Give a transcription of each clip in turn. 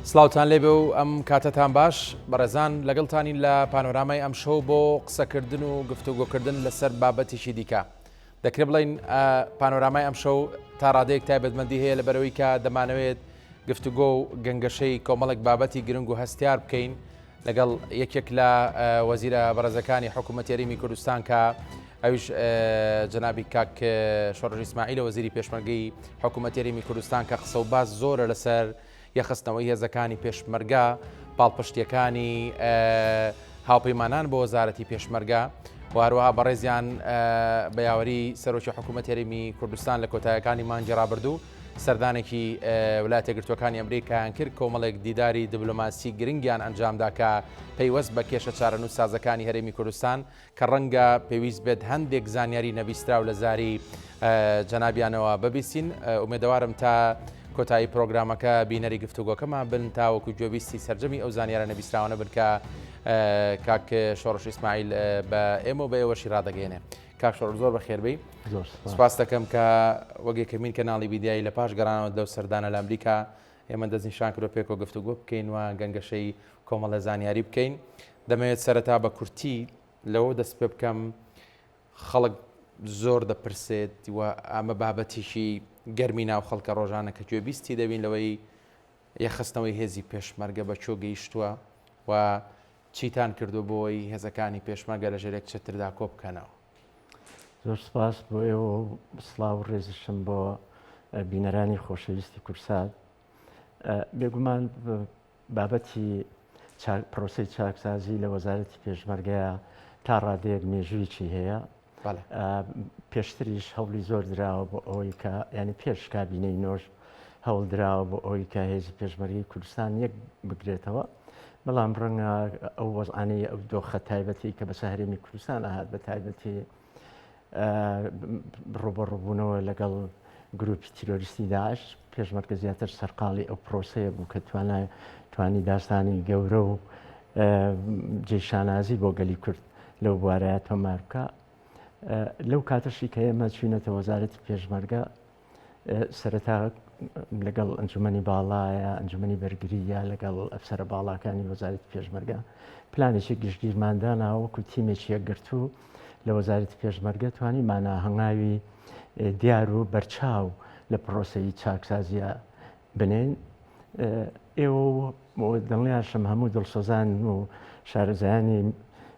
سڵاوتان لێبێ و ئەم کاتەتان باش بەڕێزان لەگەڵتانین لە پانۆرامای ئەم شەو بۆ قسەکردن و گفتوگۆکردن لەسەر بابەتێکی دیکە دەکرێت بڵین پانۆرامای ئەم شەو تا ڕادەیەک تایبەتمەندی هەیە لە بەرەوەی کە دەمانەوێت گفتوگۆ و گەنگەشەی کۆمەڵێک بابەتی گرنگ و هەستیار بکەین لەگەڵ یەکێک لە وەزیرە بەڕێزەکانی حکوومەتی هەرێمی کوردستان کە ئەویش جەنابی کاک شۆڕش ئیسماعیلە وەزیری پێشمەرگەی حکوومەتی هەرێمی کوردستان کە قسە و باس زۆرە لەسەر یەخستنەوەی هێزەکانی پێشمەرگە پاڵپشتیەکانی هاوپەیمانان بۆ وەزارەتی پێشمەرگە و هەروەها بەڕێزیان بە یاوەری سەرۆکی حکوومەت هەرێمی کوردستان لە کۆتایەکانی مانگی ڕابردوو سەردانێکی ولایەتە یەکگرتووەکانی ئەمریکایان کرد، کۆمەڵێک دیداری دبلۆماسی گرنگیان ئەنجامدا کە پەیوەست بە کێشە چارەنووسسازەکانی هەرێمی کوردستان کە ڕەنگە پێویست بێت هەندێک زانیاری نەبیستراو لە زاری جەنابیانەوە ببیستین. ئومێدەوارم تا کۆتایی پرۆگرامەکە بینەری گفتوگۆکەمان بن تاوەکو گوێبیستی سەرجەمی ئەو زانیارە نەبیستراوانە بن کە کاک شۆڕش ئیسماعیل بە ئێمە و بە ئێوەشی ڕادەگەیەنێ. کاک شۆڕش زۆر بەخێربێی. زۆر سپاس دەکەم کە وەک یەکەمین کەناڵی میدیایی لە پاش گەڕانەوەت لەو سەردانە لە ئەمریکا ئێمە دەستنیشان کردوە پێکەوە گفتوگۆ بکەین و گەنگەشەی کۆمەڵە زانیاری بکەین. دەمەوێت سەرەتا بە کورتی لەوە دەست پێ بکەم خەڵک زۆر دەپرسێت و ئەمە بابەتێکی گەرمی ناو خەڵکە ڕۆژانە کە گوێبیستی دەبین لەوەی یەخستنەوەی هێزی پێشمەرگە بە کوێ گەیشتووە و چیتان کردووە بۆی هێزەکانی پێشمەرگە لە ژێر یەک چەتردا کۆ بکەنەوە؟ زۆر سپاس بۆ ئێوە و سڵاو و ڕێزیشم بۆ بینەرانی خۆشەویستی کورسات. بێگومان بابەتی پرۆسەی چاکسازی لە وەزارەتی پێشمەرگەیە تا ڕادەیەک مێژوویەکی هەیە. پێشتریش هەوڵی زۆر دراوە بۆ ئەوەی کە ینی پێش کابینەی نۆش هەوڵ دراوە بۆ ئەوەی کە هێزی پێشمەرگەی کوردستان یەک بگرێتەوە بەڵام ڕەنگە ئەو وەزعانەی ئەو دۆخە تایبەتی کە بەسە هەرێمی کوردستان ئاهات بە تایبەتی ڕوبەڕوبوونەوە لەگەڵ گروپی تیرۆریستی داعش پێشمەرگە زیاتر سەرقاڵی ئەو پرۆسەیە بوو کە توانای توانی داستانی گەورە و جێی شانازی بۆ گەلی کورد لەو بوارەیە تۆمار بکە لەو کاتەشی کە ئێمە چوینەتە وەزارەتی پێشمەرگە سەرەتا لەگەڵ ئەنجومەنی باڵایە ئەنجومەنی بەرگریە لەگەڵ ئەفسەرە باڵاکانی وەزارەتی پێشمەرگە پلانێکی گشتگیرمان دانا وەکو تیمێکی یەکگرتوو لە وەزارەتی پێشمەرگە توانیمانە هەنگاوی دیار و بەرچاو لە پرۆسەی چاکسازیە بنێین ئێوە و دڵنیاشم هەموو دڵسۆزان و شارەزایانی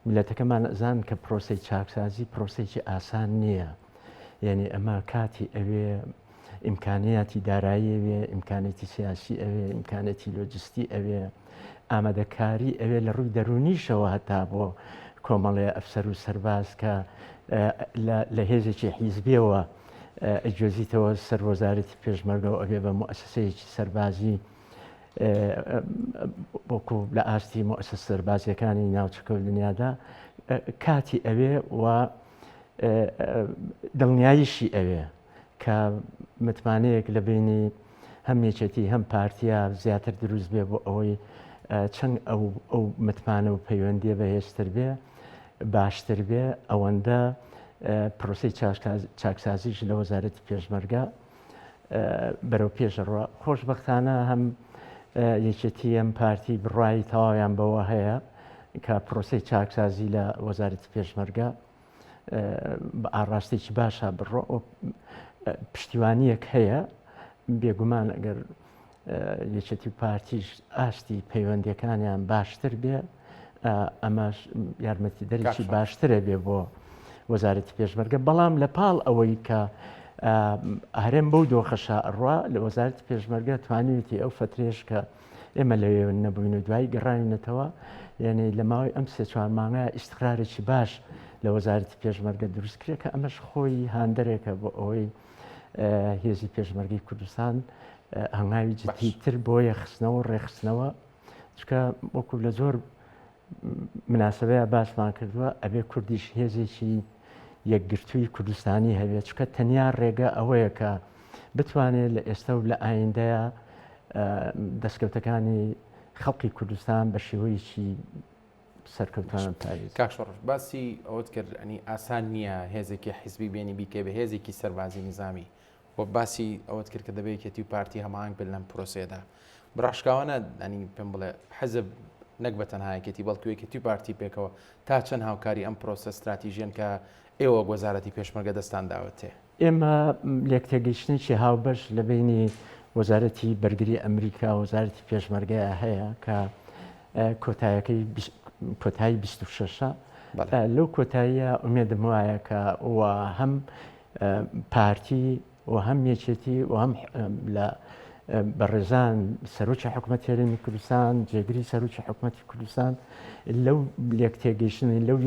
میلەتەکەمان ئەزان کە پرۆسەی چاکسازی پرۆسێکی ئاسان نییە یعنی ئەمە کاتی ئەوێ ئیمکانیاتی دارایی ئەوێ ئیمکانێتی سیاسی ئەوێ ئیمکانێتی لۆجستی ئەوێ ئامادەکاری ئەوێ لە ڕووی دەروونیشەوە هەتا بۆ کۆمەڵێ ئەفسەر و سەرباز کە لە هێزێکی حیزبیەوە ئەگوێزیتەوە سەر وەزارەتی پێشمەرگە و ئەبێ بە موئەسەسەیەکی سەربازی وەکو لە ئاستی موئەسەسە سەربازیەکانی ناوچەکە و دنیادا کاتی ئەوێ و دڵنیاییشی ئەوێ کە متمانەیەک لە بینی هەم یەکێتی هەم پارتیا زیاتر دروست بێ بۆ ئەوەی چەند ئەو ئەو متمانە و پەیوەندیە بەهێزتر بێ باشتر بێ ئەوەندە پرۆسەی چاکسازیش لە وەزارەتی پێشمەرگە بەرەو پێشڕوە خۆشببختانە هەم یەکێتی ئەم پارتی بڕایی تەواویان بەوە هەیە کە پرۆسەی چاکسازی لە وەزارەتی پێشمەرگە بە ئاڕاستێکی باشە بڕۆ پشتیوانیەک هەیە بێگومان ئەگەر یەکێتی و پارتیش ئاستی پەیوەندیەکانیان باشتر بێ ئەمەش یارمەتیدەرێکی باشترە بێ بۆ وەزارەتی پێشمەرگە بەڵام لە پاڵ ئەوەی کە هەرێم بەو دۆخەشا ئەڕوا لە وەزارەتی پێشمەرگە توانیوێتی ئەو فترێش کە ئێمە لەوێ نەبووین و دوایی گەڕاوینەتەوە یعنی لە ماوەی ئەم سێ چوار مانگە ئیستقرارێکی باش لە وەزارەتی پێشمەرگە دروست کرێ کە ئەمەش خۆی هاندەرێکە بۆ ئەوەی هێزی پێشمەرگەی کوردستان هەنگاوی جدیتر بۆ یەخستنەوە و ڕێکخستنەوە چکە وەکو لە زۆر مناسبەیە باسمان کردووە ئەبێ کوردیش هێزێکی یەکگرتووی کوردستانی هەبێت چکە تەنیا ڕێگە ئەوەیە کە بتوانێت لە ئێستا و لە ئایندەیە دەستکەوتەکانی خەڵکی کوردستان بە شێوەیەکی سەرکەوتوانە پاریس. کاک شۆڕش باسی ئەوەت کرد ئەنی ئاسان نییە هێزێکی حیزبی بێنی بیکەی بە هێزێکی سەربازی نیزامی و باسی ئەوەت کرد کە دەبێت یەکێتی و پارتی هەماهەنگ بن لەم پرۆسەیەدا. بڕاشکاوانە ئەنی پێم بڵێ حزب نەک بە تەنها یەکێتی بەڵکو یەکێتی و پارتی پێکەوە تا چەند هاوکاری ئەم پرۆسە ستراتیژیەن کە ئێوە وەک وەزارەتی پێشمەرگە دەستان داوەتێ؟ ئێمە لێکتێگەیشتنێکی هاوبەش لە بەینی وەزارەتی بەرگری ئەمریکا و وەزارەتی پێشمەرگەیە هەیە کە کۆتایەکەی کۆتایی 26 لەو کۆتاییە ئومێدم وایە کە و هەم پارتی و هەم یەکێتی و هەم لە بەڕێزان سەرۆکی حکومەتی هەرێمی کوردستان، جێگری سەرۆکی حکومەتی کوردستان لەو لێکتێگەیشتنی لەو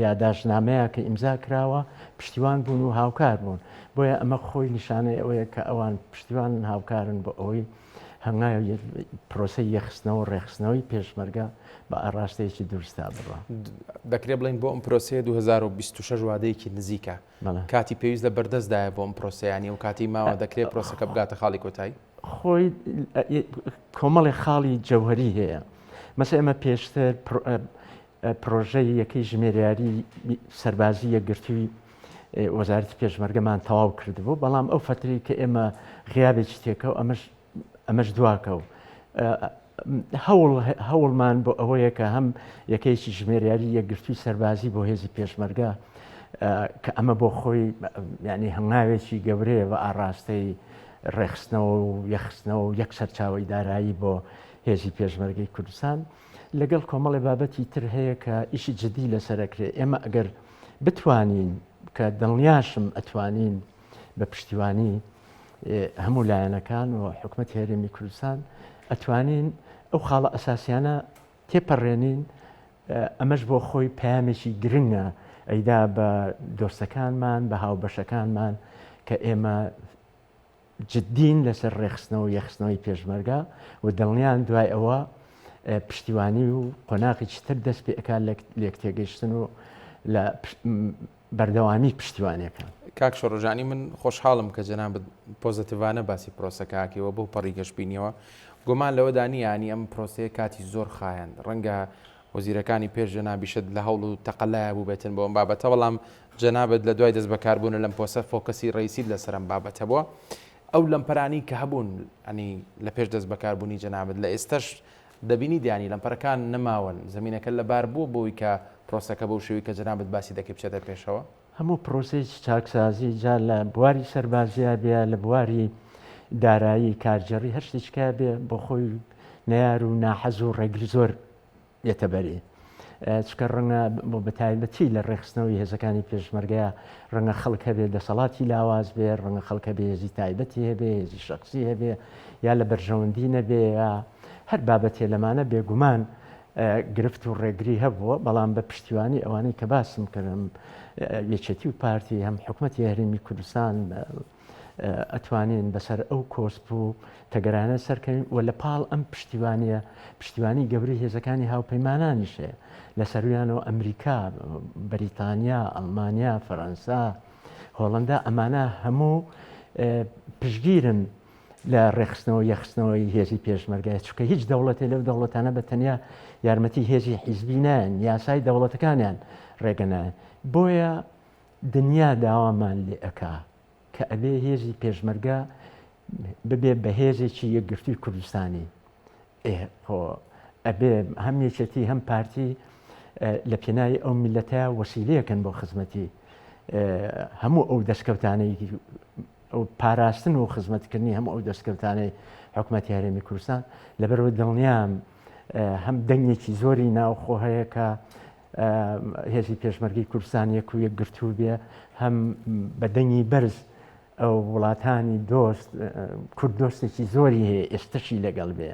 یاداشتنامەیە کە ئیمزا کراوە پشتیوان بوون و هاوکار بوون. بۆیە ئەمە خۆی نیشانەی ئەوەیە کە ئەوان پشتیوانن هاوکارن بۆ ئەوەی هەنگاوی پرۆسەی یەکخستنەوە و ڕێکخستنەوەی پێشمەرگە بە ئاڕاستەیەکی دروستا بڕوا. دەکرێ بڵێین بۆ ئەم پرۆسەیە 2026 وادەیەکی نزیکە. کاتی پێویست لە بەردەستدایە بۆ ئەم پرۆسەیە یانی ئەو کاتەی ماوە دەکرێت پرۆسەکە بگاتە خاڵی کۆتایی؟ خۆی کۆمەڵی خاڵی جەوهری هەیە مەسە ئێمە پێشتر پرۆژەی یەکەی ژمێریاری سەربازی یەکگرتووی وەزارەتی پێشمەرگەمان تەواو کردبوو بەڵام ئەو فتری کە ئێمە غیابێکی تێکەوت ئەمەش ئەمەش دواکەوت. هەوڵ هەوڵمان بۆ ئەوەیە کە هەم یەکەیەکی ژمێریاری یەکگرتووی سەربازی بۆ هێزی پێشمەرگە کە ئەمە بۆ خۆی ینی هەنگاوێکی گەورەیە بە ئاڕاستەی ڕێخستنەوە و یەخستنەوە و یەک سەرچاوەی دارایی بۆ هێزی پێشمەرگەی کوردستان لەگەڵ کۆمەڵی بابەتی تر هەیە کە ئیشی جدی لەسەرەکرێ ئێمە ئەگەر بتوانین کە دڵنیاشم ئەتوانین بە پشتیوانی هەموو لایەنەکان و حکومەتی هەرێمی کوردستان ئەتوانین ئەو خاڵە ئەساسیانە تێپەڕێنین ئەمەش بۆ خۆی پەیامێکی گرنگە ئەیدا بە دۆستەکانمان بە هاوبەشەکانمان کە ئێمە جدین لەسەر ڕێخستنەوە یەخستنەوەی پێشمەرگە و دڵنیان دوای ئەوە پشتیوانی و قۆناغێکی تر دەست پێ ئەکات لە لێکتێگەیشتن و لە بەردەوامی پشتیوانیەکان. کاک شۆڕژانی من خۆشحاڵم کە جەنابت پۆزەتیڤانە باسی پرۆسەکە ئەکەی و بەو پەڕی گەشبینیەوە. گومان لەوەدا نییە یانی ئەم پرۆسەیە کاتی زۆر خایاند. ڕەنگە وەزیرەکانی پێش جەنابیشت لە هەوڵ و تەقەلایا بووبێتن بۆ ئەم بابەتە بەڵام جەنابت لە دوای دەستبەکاربوونە لەم پۆستە focus ی ڕئیسیت لەسەر ئەم بابەتە بووە. ئەو لەمپەرانەی کە هەبوون ینی لە پێش دەستبەکاربوونی جەنابت لە ئێستەش دەبینی دیانی لەمپەرەکان نەماون، زەمینەکە لەبار بووە بۆی کە پرۆسەکە بەو شێوەی کە جەنابت باسی دەکەی بچێتە پێشەوە؟ هەموو پرۆسەیەکی چاکسازی جا لە بواری سەربازیا بێ لە بواری دارایی کارگێڕی هەر شتێکا بێ بۆ خۆی نەیار و ناحەز و ڕێگر زۆر یەتە بەری. چونکە ڕەنگە بۆ بەتایبەتی لە ڕێکخستنەوەی هێزەکانی پێشمەرگەیە ڕەنگە خەڵک هەبێ دەسەڵاتی لاواز بێ ڕەنگە خەڵک هەبێ هێزی تایبەتی هەبێ هێزی شخصی هەبێ یا لە بەرژەوەندی نەبێ یا هەر بابەتێ لەمانە بێگومان گرفت و ڕێگری هەبووە بەڵام بە پشتیوانی ئەوانەی کە باسم کردم یەکێتی و پارتی هەم حکومەتی هەرێمی کوردستان ئەتوانین بەسەر ئەو کۆسپ و تەگەرانە سەرکەوین و لە پاڵ ئەم پشتیوانیە پشتیوانی گەورەی هێزەکانی هاوپەیمانانیش هەیە لە سەرویانەوە ئەمریکا، بەریتانیا، ئەڵمانیا، فەرەنسا، هۆڵندا ئەمانە هەموو پشگیرن لە ڕێکخستنەوە یەخستنەوەی هێزی پێشمەرگە چونکە هیچ دەوڵەتێ لەو دەوڵەتانە بە تەنیا یارمەتی هێزی حیزبی نایەن یاسای دەوڵەتەکانیان ڕێگە نایەن بۆیە دنیا داوامان لێ ئەکا کە ئەبێ هێزی پێشمەرگە ببێ بە هێزێکی یەکگرتووی کوردستانی. ئێ خۆ ئەبێ هەم یەکێتی هەم پارتی لە پێناوی ئەو میللەتە وەسیلەیەکن بۆ خزمەتی هەموو ئەو دەستکەوتانەی ئەو پاراستن و خزمەتکردنی هەموو ئەو دەستکەوتانەی حکومەتی هەرێمی کوردستان لەبەرەوە دڵنیام هەم دەنگێکی زۆری ناوخۆ هەیە کە هێزی پێشمەرگەی کوردستان یەک و یەکگرتوو بێ هەم بە دەنگی بەرز ئەو وڵاتانی دۆست کورد دۆستێکی زۆری هەیە ئێستەشی لەگەڵ بێ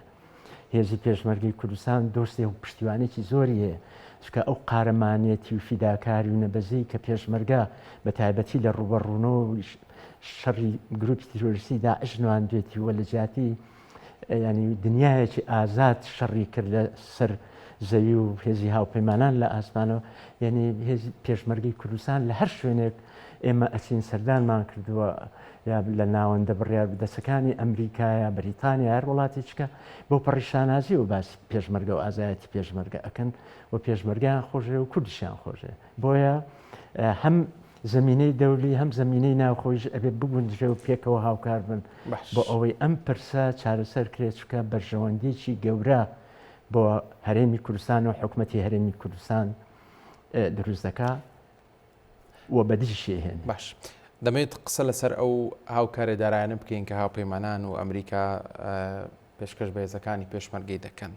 هێزی پێشمەرگەی کوردستان دۆستێ و پشتیوانێکی زۆری هەیە چکە ئەو قارەمانێتی و فیداکاری و نەبەزی کە پێشمەرگە بە تایبەتی لە ڕوبەڕوونەوە شەڕی گروپی تیرۆریستی داعش نواندوێتی و لە جیاتی یانی دنیایەکی ئازاد شەڕی کرد لە سەر زەوی و هێزی هاوپەیمانان لە ئاسمانەوە یعنی هێزی پێشمەرگەی کوردستان لە هەر شوێنێک ئێمە ئەچین سەردانمان کردووە یا لە ناوەندە بڕیار بدەسەکانی ئەمریکایە بەریتانیا هەر وڵاتێکە بۆ پەڕی شانازی و باسی پێشمەرگە و ئازایەتی پێشمەرگە ئەکەن و پێشمەرگیان خۆشێ و کوردیشیان خۆشێ بۆیە هەم زەمینەی دەولی هەم زەمینەی ناوخۆیش ئەبێ بگونجرێ و پێکەوە هاوکار بن بۆ ئەوەی ئەم پرسە چارەسەر کرێ چونکە بەرژەوەندیەکی گەورە بۆ هەرێمی کوردستان و حکومەتی هەرێمی کوردستان دروست دەکا و بەدیشی هێنێ. باش دەمەوێت قسە لەسەر ئەو هاوکارێ دارایانە بکەین کە هاوپەیمانان و ئەمریکا پێشکەش بە هێزەکانی پێشمەرگەی دەکەن.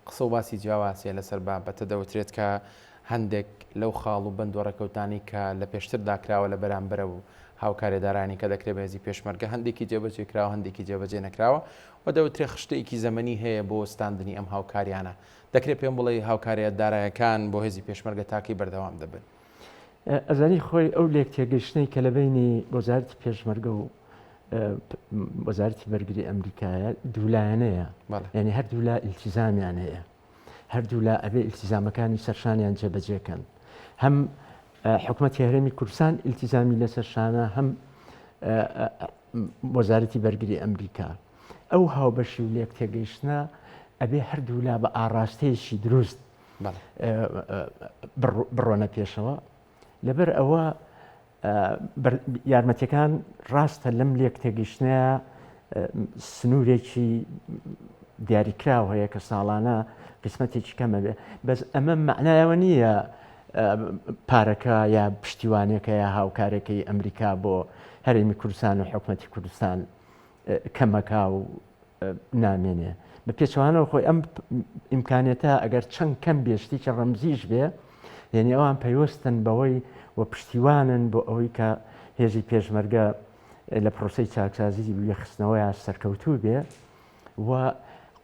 قسە و باسی جیاواز هەیە لەسەر بابەتە، دەوترێت کە هەندێک لەو خاڵ و بەند و ڕێکەوتانەی کە لە پێشتردا کراوە لە بەرامبەر و هاوکاریە دارایانەی کە دەکرێت بە هێزی پێشمەرگە هەندێکی جێبەجێ کراوە هەندێکی جێبەجێ نەکراوە و دەوترێت خشتەیەکی زەمەنی هەیە بۆ ستاندنی ئەم هاوکاریانە. دەکرێت پێم بڵێی هاوکاریە دارایەکان بۆ هێزی پێشمەرگە تا کەی بەردەوام دەبن؟ ئەزانی خۆی ئەو لێکتێگەیشتنەی کە لە بەینی وەزارەتی پێشمەرگە و وەزارەتی بەرگری ئەمریکایە دوولایەنەیە یعنی هەردوولا ئیلتیزامیان هەیە هەردوولا ئەبێ ئیلتیزامەکانی سەرشانیان جێبەجێکەن هەم حکوومەتی هەرێمی کوردستان ئیلتیزامی لەسەر شانە هەم وەزارەتی بەرگری ئەمریکا ئەو هاوبەشی و لێک تێگەیشتنە ئەبێ هەردوولا بە ئاراستەیەکی دروست بڕۆنە پێشەوە لەبەر ئەوە یارمەتیەکان ڕاستە لەم لێک تێگەیشتنەیە سنوورێکی دیاریکراو هەیە کە ساڵانە قسمەتێکی کەمە بێ بەس ئەمە معنایەوە نییە پارەکە یا پشتیوانەکە یا هاوکارەکەی ئەمریکا بۆ هەرێمی کوردستان و حکومەتی کوردستان کەمەکا و نامێنێ. بە پێچەوانەوە خۆی ئەم ئیمکانێتە ئەگەر چەند کەم بێ شتێکی ڕەمزیش بێ یعنی ئەوان پەیوەستن بەوەی و پشتیوانن بۆ ئەوەی کە هێزی پێشمەرگە لە پرۆسەی چاکسازی یەکخستنەوەیان سەرکەوتوو بێ و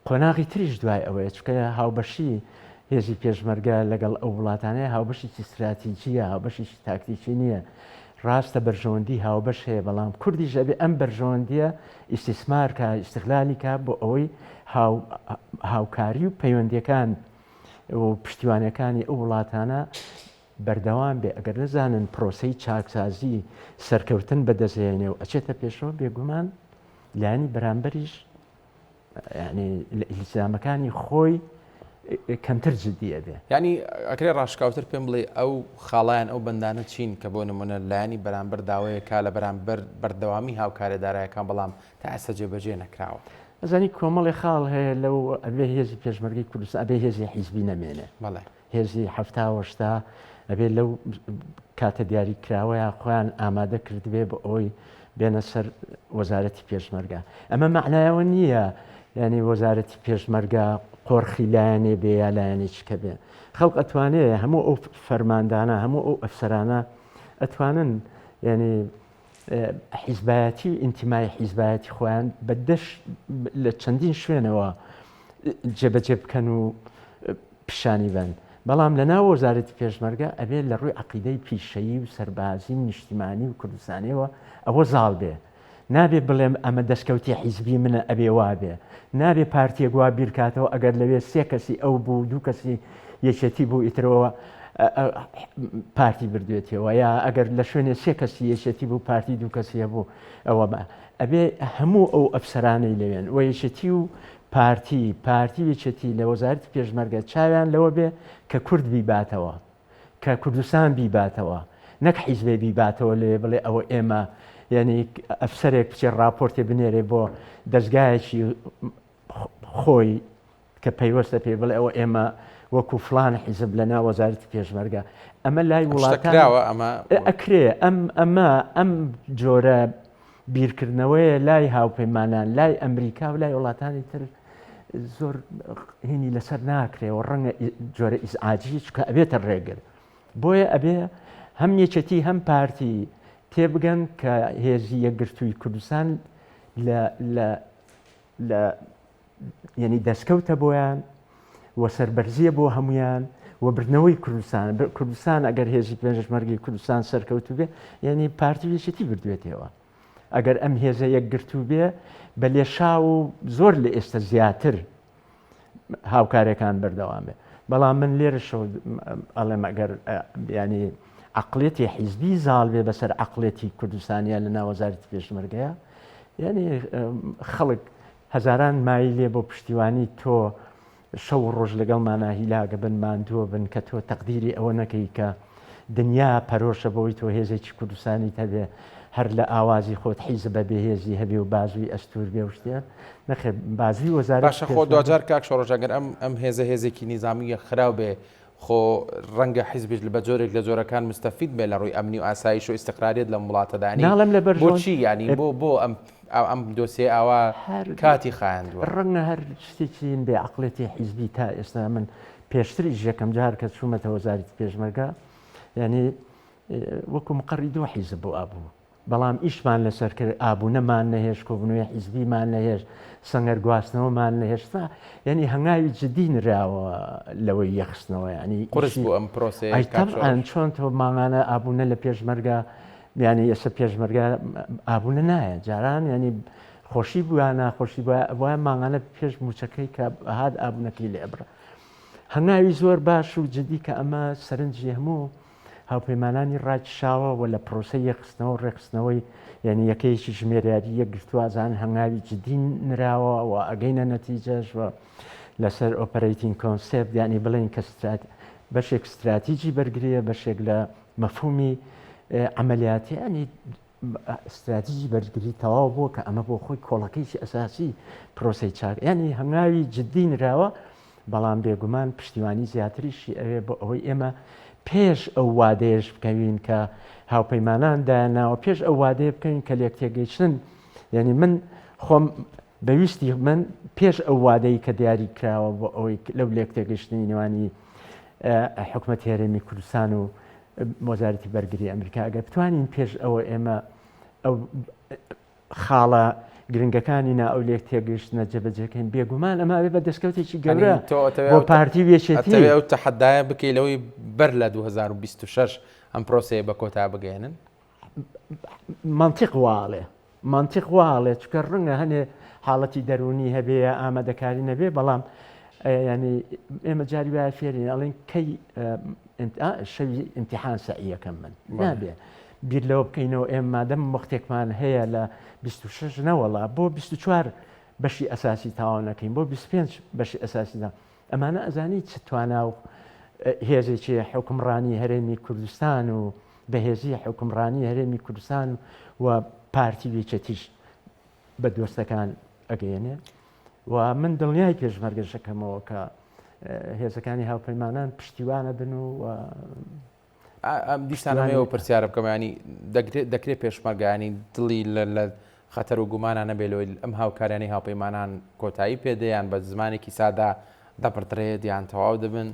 قۆناغی تریش دوای ئەوەیە چونکە هاوبەشی هێزی پێشمەرگە لەگەڵ ئەو وڵاتانەیە هاوبەشێکی ستراتیجیە هاوبەشێکی تاکتیکی نییە ڕاستە بەرژەوەندی هاوبەش هەیە بەڵام کوردیش ئەبێ ئەم بەرژەوەندیە ئیستیسمار کا ئیستغلالی کا بۆ ئەوەی هاوکاری و پەیوەندیەکان و پشتیوانەکانی ئەو وڵاتانە بەردەوام بێ ئەگەر نەزانن پرۆسەی چاکسازی سەرکەوتن بەدەستهێنێ و ئەچێتە پێشەوە بێگومان لایەنی بەرامبەریش یعنی لە ئیلتزامەکانی خۆی کەمتر جدی ئەبێ. یعنی ئەکرێ ڕاشکاوتر پێم بڵێ ئەو خاڵیان ئەو بەندانە چین کە بۆ نمونە لایەنی بەرامبەر داوەیە کا لە بەرامبەر بەردەوامی هاوکارە دارایەکان بەڵام تا ئێستا جێبەجێ نەکراوە. ئەزانی کۆمەڵی خاڵ هەیە لەو ئەبێ هێزی پێشمەرگەی کوردستان ئەبێ هێزی حیزبی نەمێنێ. بەڵێ. هێزی حەفتا و هەشتا ئەبێ لەو کاتە دیاری کراوەیە خۆیان ئامادە کردبێ بۆ ئەوەی بێنە سەر وەزارەتی پێشمەرگە ئەمە معنایەوە نییە یعنی وەزارەتی پێشمەرگە قۆرخی لایەنێ بێ یا لایەنێکی کە بێ خەڵک ئەتوانێ هەموو ئەو فەرماندانە هەموو ئەو ئەفسەرانە ئەتوانن یعنی حیزبایەتی و ئینتیمای حیزبایەتی خۆیان بە دەش لە چەندین شوێنەوە جێبەجێ بکەن و پیشانی بەن بەڵام لە ناو وەزارەتی پێشمەرگە ئەبێت لە ڕووی عقیدەی پیشەیی و سەربازی و نیشتیمانی و کوردستانیەوە ئەوە زاڵ بێ نابێ بڵێم ئەمە دەستکەوتی حیزبی منە ئەبێ وابێ نابێ پارتیەک وا بیرکاتەوە ئەگەر لەوێ سێ کەسی ئەو بوو دوو کەسی یەکێتی بوو ئیترەوە پارتی بردوێتەوە یا ئەگەر لە شوێنێ سێ کەسی یەکێتی بوو پارتی دوو کەسی هەبوو ئەوە بە ئەبێ هەموو ئەو ئەفسەرانەی لەوێن و یەکێتی و پارتی پارتی و یەکێتی لە وەزارەتی پێشمەرگە چاویان لەوە بێ کە کورد بیباتەوە کە کوردستان بیباتەوە نەک حیزبێ بیباتەوە لەوێ بڵێ ئەوە ئێمە یعنی ئەفسەرێک بچێ ڕاپۆرتێ بنێرێ بۆ دەستگایەکی خۆی کە پەیوەستە پێی بڵێ ئەوە ئێمە وەکو فلان حیزب لە ناو وەزارەتی پێشمەرگە ئەمە لای وڵاتکراوە ئەمە ئەکرێ ئەم ئەمە ئەم جۆرە بیرکردنەوەیە لای هاوپەیمانان لای ئەمریکا و لای وڵاتانی تر زۆر هینی لەسەر ناکرێ و ڕەنگە جۆرە ئیزعاجی چکە ئەبێتە ڕێگر بۆیە ئەبێ هەم یەکێتی هەم پارتی تێبگەن کە هێزی یەکگرتووی کوردستان لە لە لە یعنی دەستکەوتە بۆیان و سەربەرزیە بۆ هەمویان و بردنەوەی کوردستان کوردستان ئەگەر هێزی پێشمەرگی کوردستان سەرکەوتو بێ یعنی پارتی یەکێتی بردوێتەوە ئەگەر ئەم هێزە یەکگرتوو بێ بە لێشاو و زۆر لە ئێستا زیاتر هاوکارەکان بەردەوام بێ بەڵام من لێرەشەوە ئەڵێم ئەگەر ینی عقلێتی حیزبی زاڵ بێ بەسەر عقلێتی کوردستانیا لە ناوەزارتی پێشمەرگەیە یعنی خەڵک هەزاران مایلێ بۆ پشتیوانی تۆ شەو و ڕۆژ لەگەڵمانا هیلاکە بن ماندووە بن کە تۆ تەقدیری ئەوە نەکەی کە دنیا پەرۆشە بەوەی تۆ هێزێکی کوردستانیت هەبێ هەر لە ئاوازی خۆت حیزب بە بێهێزی هەبێ و بازووی ئەستوور بێ و شتێ نەخێر بازووی وەزارەتی باشە خۆ پێشمەرگە دواجار کاک شۆڕش ئەگەر ئەم ئەم هێزە هێزێکی نیزامی یەکخراو بێ خۆ ڕەنگە حیزبیش بە جۆرێک لە جۆرەکان مستەفید بێ لە ڕووی ئەمنی و ئاسایش و ئیستقراریەت لەم وڵاتەدا یانی ناڵێم لە بەرژەوەند بۆچی یانی بۆ بۆ ئەم ئەم دۆسیەیە ئاوا هەر کاتی خایاندووە؟ ڕەنگە هەر شتێکی بێ عەقڵێتی حیزبی تا ئێستا من پێشتریش یەکەم جار کە چوومەتە وەزارەتی پێشمەرگە یانی وەکو مقەڕی دوو حیزب بوو ئابوو بەڵام ئیشمان لەسەر کرد ئابوونەمان نەهێشت کۆبوونەوەی حیزبیمان نەهێشت سەنگەر گواستنەوەمان نەهێشت یعنی هەنگاوی جدی نراوە لەوەی یەخستنەوە ینی قورس بوو ئەم پرۆسەیە ئەی کاک تەبعەن شۆڕش؟ چۆن تۆ مانگانە ئابوونە لە پێشمەرگە یعنی ئێستا پێشمەرگە ئابوونە نایە جاران یعنی خۆشی بووە ناخۆشی بووە وایە مانگانە پێش موچەکەی کە هات ئابوونەکەی لێ ئەبڕا هەنگاوی زۆر باش و جدی کە ئەمە سەرنجی هەموو هاوپەیمانانی ڕاکیشاوە و لە پرۆسەی یەکخستنەوە و ڕێکخستنەوەی یعنی یەکەیەکی ژمێریاری یەکگرتوو ئەزان هەنگاوی جدی نراوە و ئەگەینە نەتیجەش و لەسەر operating concept یعنی بڵێین کە سترات بەشێک ستراتیجی بەرگریە بەشێک لە مەفهومی عەمەلیاتی یعنی ستراتیجی بەرگری تەواو بووە کە ئەمە بۆ خۆی کۆڵەکەیکی ئەساسی پرۆسەی چاک یعنی هەنگاوی جدی نراوە بەڵام بێگومان پشتیوانی زیاتریشی ئەوێ بۆ ئەوەی ئێمە پێش ئەو وادەیەش بکەوین کە هاوپەیمانان دایانناوە پێش ئەو وادەیە بکەوین کە لێکتێگەیشتن یعنی من خۆم بەویستی من پێش ئەو وادەی کە دیاری کراوە بۆ ئەوەی لەو لێکتێگەیشتنی نێوانی حکومەت هەرێمی کوردستان و وەزارەتی بەرگری ئەمریکا ئەگەر بتوانین پێش ئەوە ئێمە ئەو خاڵە گرنگەکانی نا ئەو لێک تێگەیشتنە جێبەجێکەین بێگومان ئەمە ئەبێ بە دەستکەوتێکی گەورە بۆ پارتی و یەکێتی ئەو تەحەدایە بکەی لەوەی بەر لە 2026 ئەم پرۆسەیە بە کۆتا بگەێنن منطق واڵێ مەنتیق وا ئەڵێ چونکە ڕەنگە هەنێ حاڵەتی دەروونی هەبێ یا ئامادەکاری نەبێ بەڵام ینی ئێمە جاری وایە فێرین ئەڵێن کەی شەوی ئیمتیحان سەعیەکەم من نابێ بیر لەوە بکەینەوە ئێمە مادەم وەختێکمان هەیە لە 26 نەوەڵا بۆ 24 بەشی ئەساسی تەواو نەکەین بۆ 25 بەشی ئەساسیدا ئەمانە ئەزانی چ توانا و هێزێکی حوکمڕانی هەرێمی کوردستان و بەهێزی حوکمڕانی هەرێمی کوردستان و پارتی و یەکێتیش بە دۆستەکان ئەگەیەنێ و من دڵنیای پێشمەرگەشەکەمەوە کە هێزەکانی هاوپەیمانان پشتیوانە بن و ئەم دیسانەوە پرسیارە بکەم ینی دەکرێت پێشمەرگانی دڵی لە خەتەر و گومانە نەبێت لەوەی ئەم هاوکاریانی هاوپەیمانان کۆتایی پێدەیان بە زمانێکی سادا دەبڕدرێت یان تەواو دەبن؟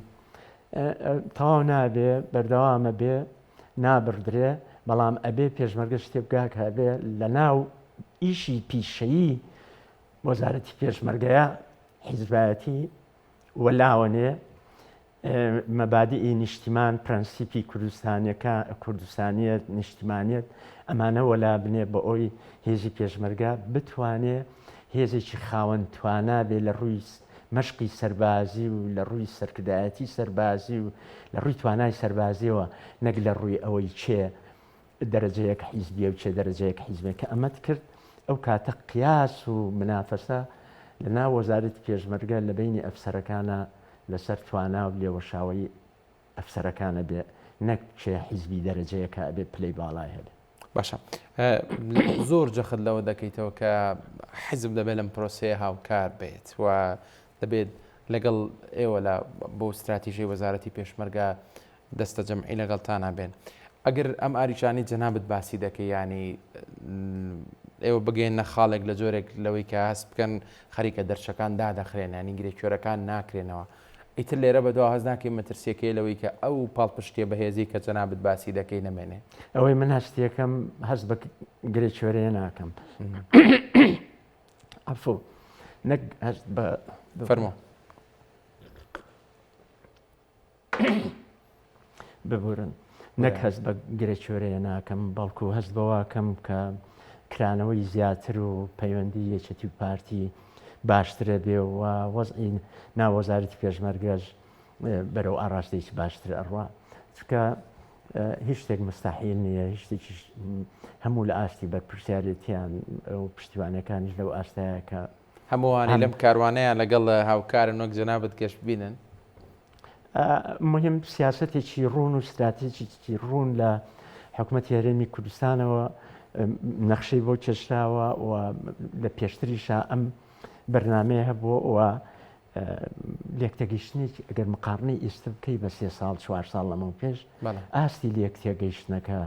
تەواو نابێ بەردەوامە بێ نابڕدرێ بەڵام ئەبێ پێشمەرگە شتێ بگا کە ئەبێ لە ناو ئیشی پیشەیی وەزارەتی پێشمەرگەیە حیزبایەتی وەلاوەنێ مەبادیئی نیشتیمان، پرەنسیپی کوردستانیەکە، کوردستانیەت، نیشتیمانیەت، ئەمانە وەلا بنێ بۆ ئەوی هێزی پێشمەرگە بتوانێ هێزێکی خاوەن توانا بێ لە ڕووی مەشقی سەربازی و لە ڕووی سەرکردایەتی سەربازی و لە ڕووی توانای سەربازیەوە نەک لە ڕووی ئەوەی کێ دەرەجەیەک حیزبیە و کێ دەرەجەیەک حیزبە کە ئەمەت کرد ئەو کاتە قیاس و منافەسە لە ناو وەزارەتی پێشمەرگە لە بەینی ئەفسەرەکانا لەسەر توانا و لێوەشاوەیی ئەفسەرەکان ئەبێ نەک کێ حیزبی دەرەجەیەکە ئەبێ پلەی باڵای هەبێ. باشە زۆر جەخت لەوە دەکەیتەوە کە حیزب دەبێت لەم پرۆسەیە هاوکار بێت و دەبێت لەگەڵ ئێوە لە بۆ ستراتیژی وەزارەتی پێشمەرگە دەستە جەمعی لەگەڵتانا بێن ئەگەر ئەم ئاریشانی جەنابت باسی دەکەی ینی ئێوە بگەێنە خاڵێک لە جۆرێک لەوەی کە هەست بکەن خەریکە دەرچەکان دادەخرێن ینی گرێکوێرەکان ناکرێنەوە ئیتر لێرە بەدوا هەست ناکەی مەترسیەکەی لەوەی کە ئەو پاڵپشتیە بەهێزی کە جەنابت باسی دەکەی نەمێنێ ئەوەی من هەستیەکەم هەست بە گرێ کوێرەیە ناکەم عفو نەک هەست بە فەرموو ببورن نەک هەست بە گرێکوێرەیە ناکەم بەڵکو هەست بەواکەم کە کرانەوەی زیاتر و پەیوەندی یەکێتی و پارتی باشترە بێ و وەزعی ناوەزارەتی پێشمەرگەش بەرەو ئاراستەیەکی باشتر ئەڕوا چونکە هیچ شتێک مستحیل نییە هیچ شتێکیش هەموو لە ئاستی بەرپرسیارێتیان و پشتیوانەکانیش لەو ئاستایە کە هەمووانی لەم کاروانەیان لەگەڵ هاوکارن وەک جەنابت گەشتبینن؟ مهم سیاسەتێکی ڕوون و ستراتیجێکی ڕوون لە حکومەتی هەرێمی کوردستانەوە نەخشەی بۆ کێشراوە و لە پێشتریشا ئەم بەرنامەیە هەبووە و لێکتێگەیشتنێکی ئەگەر مقاڕنەی ئێستا بکەی بە سێ ساڵ چوار ساڵ لەمەو پێش ئاستی لێکتێگەیشتنەکە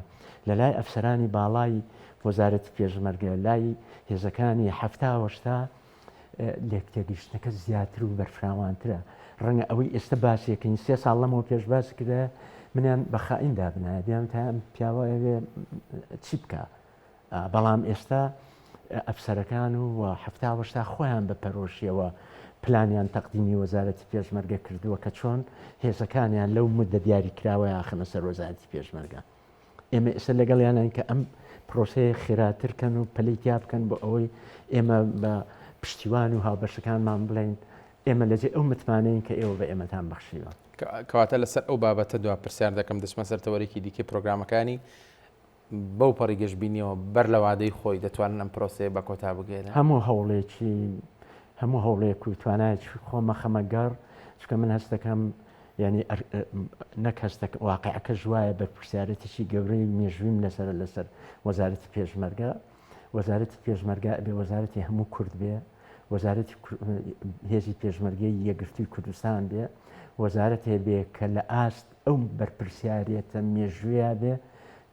لە لای ئەفسەرانی باڵای وەزارەتی پێشمەرگە لای هێزەکانی هەفتا وەشتا لێکتێگەیشتنەکە زیاتر و بەرفراوانترە. ڕەنگە ئەوەی ئێستا باسیەکەین سێ ساڵ لەمەوە پێش باس کرایە منیان بە خائین دابنایە بیان تا ئەم پیاوە ئەوێ چی بکا بەڵام ئێستا ئەفسەرەکان و هەفتا وەشتا خۆیان بە پەرۆشیەوە پلانیان تەقدیمی وەزارەتی پێشمەرگە کردووە کە چۆن هێزەکانیان لەو مدە دیاریکراوەیان خەنە سەر وەزارەتی پێشمەرگە. ئێمە ئێستا لەگەڵیانین کە ئەم پرۆسەیە خێراتر کەن و پەلی تیا بکەن بۆ ئەوەی ئێمە بە پشتیوان و هاوبەشەکانمان بڵێین ئێمە لەجێ ئەو متمانەین کە ئێوە بە ئێمەتان بەخشیوە. کەواتە لەسەر ئەو بابەتە دوا پرسیار دەکەم دەچمە سەر تەوەرێکی دیکەی پرۆگرامەکانی بەو پەڕی گەشبینیەوە بەر لە وادەی خۆی دەتوانن ئەم پرۆسەیە بە کۆتا بگەێنن؟ هەموو هەوڵێکی هەموو هەوڵێک و توانایەکی خۆم ئەخەمە گەڕ چونکە من هەست دەکەم یانی نەک هەستەک واقعەکەش وایە بەرپرسیارێتێکی گەورەی مێژوویم لەسەرە لەسەر وەزارەتی پێشمەرگە وەزارەتی پێشمەرگە ئەبێ وەزارەتی هەموو کورد بێ وەزارەتی هێزی پێشمەرگەی یەکگرتووی کوردستان بێ وەزارەتێ بێ کە لە ئاست ئەو بەرپرسیارێتە مێژوویە بێ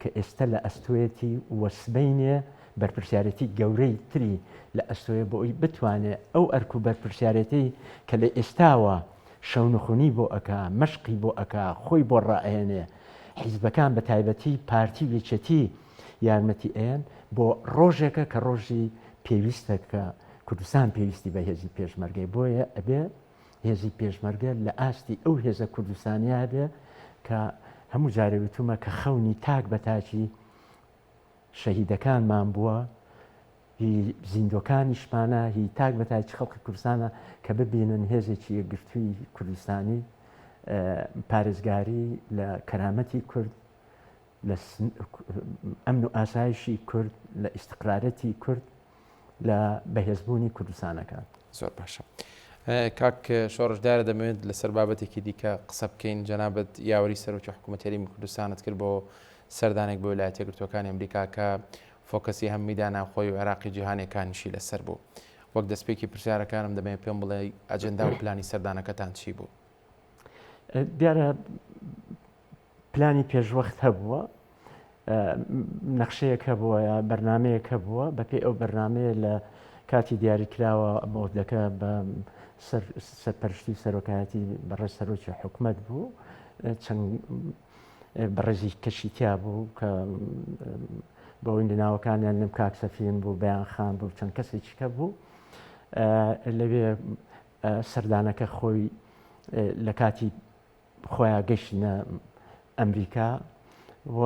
کە ئێستا لە ئەستۆیەتی و سبەینێ بەرپرسیارێتی گەورەی تری لە ئەستۆیە بۆ ئەوی بتوانێ ئەو ئەرک و بەرپرسیارێتی کە لە ئێستاوە شەونخونی بۆ ئەکا، مەشقی بۆ ئەکا، خۆی بۆ ڕائەهێنێ، حیزبەکان بە تایبەتی پارتی و یەکێتی یارمەتی ئەیەن، بۆ ڕۆژێکە کە ڕۆژی پێویستە کە کوردستان پێویستی بە هێزی پێشمەرگەی، بۆیە ئەبێ هێزی پێشمەرگە لە ئاستی ئەو هێزە کوردستانیە بێ کە هەموو جارێ وتومە کە خەونی تاک بە تاکی شەهیدەکانمان بووە، هی زیندوەکانیشمانە، هی تاک بە تاکی خەڵکی کوردستانە کە ببینن هێزێکی یەکگرتووی کوردستانی پارێزگاری لە کەرامەتی کورد، لە ئەمن و ئاسایشی کورد، لە ئیستقرارەتی کورد، لە بەهێزبوونی کوردستانەکە. زۆر باشە کاک شۆڕش دیارە دەمەوێت لەسەر بابەتێکی دیکە قسە بکەین جەنابت یاوەری سەرۆکی حکوومەت هەرێمی کوردستانت کرد بۆ سەردانێک بۆ ویلایەتە یەکگرتووەکانی ئەمریکا کە فۆکەسی هەم میدیا ناوخۆی و عێراقی جیهانیەکانیشی لەسەر بوو. وەک دەستپێکی پرسیارەکانم دەمەوێت پێم بڵێ ئەجێندا و پلانی سەردانەکەتان چی بوو؟ دیارە پلانی پێشوەخت هەبووە، نەخشەیەک هەبووە یا بەرنمەیەک هەبووە، بەپێی ئەو بەرنمەیە لە کاتی دیاریکراوە وەفدەکە بە سەرپەرشتی سەرۆکایەتی بەڕێز سەرۆکی حکومەت بوو، چەند بەڕێزی کەشی تیا بوو کە بەوەی لە ناوەکانیان لەم کاک سەفین بوو بەیان خان بوو چەند کەسێکی کە بوو لەوێ سەردانەکە خۆی لە کاتی خۆیان گەشتنە ئەمریکا و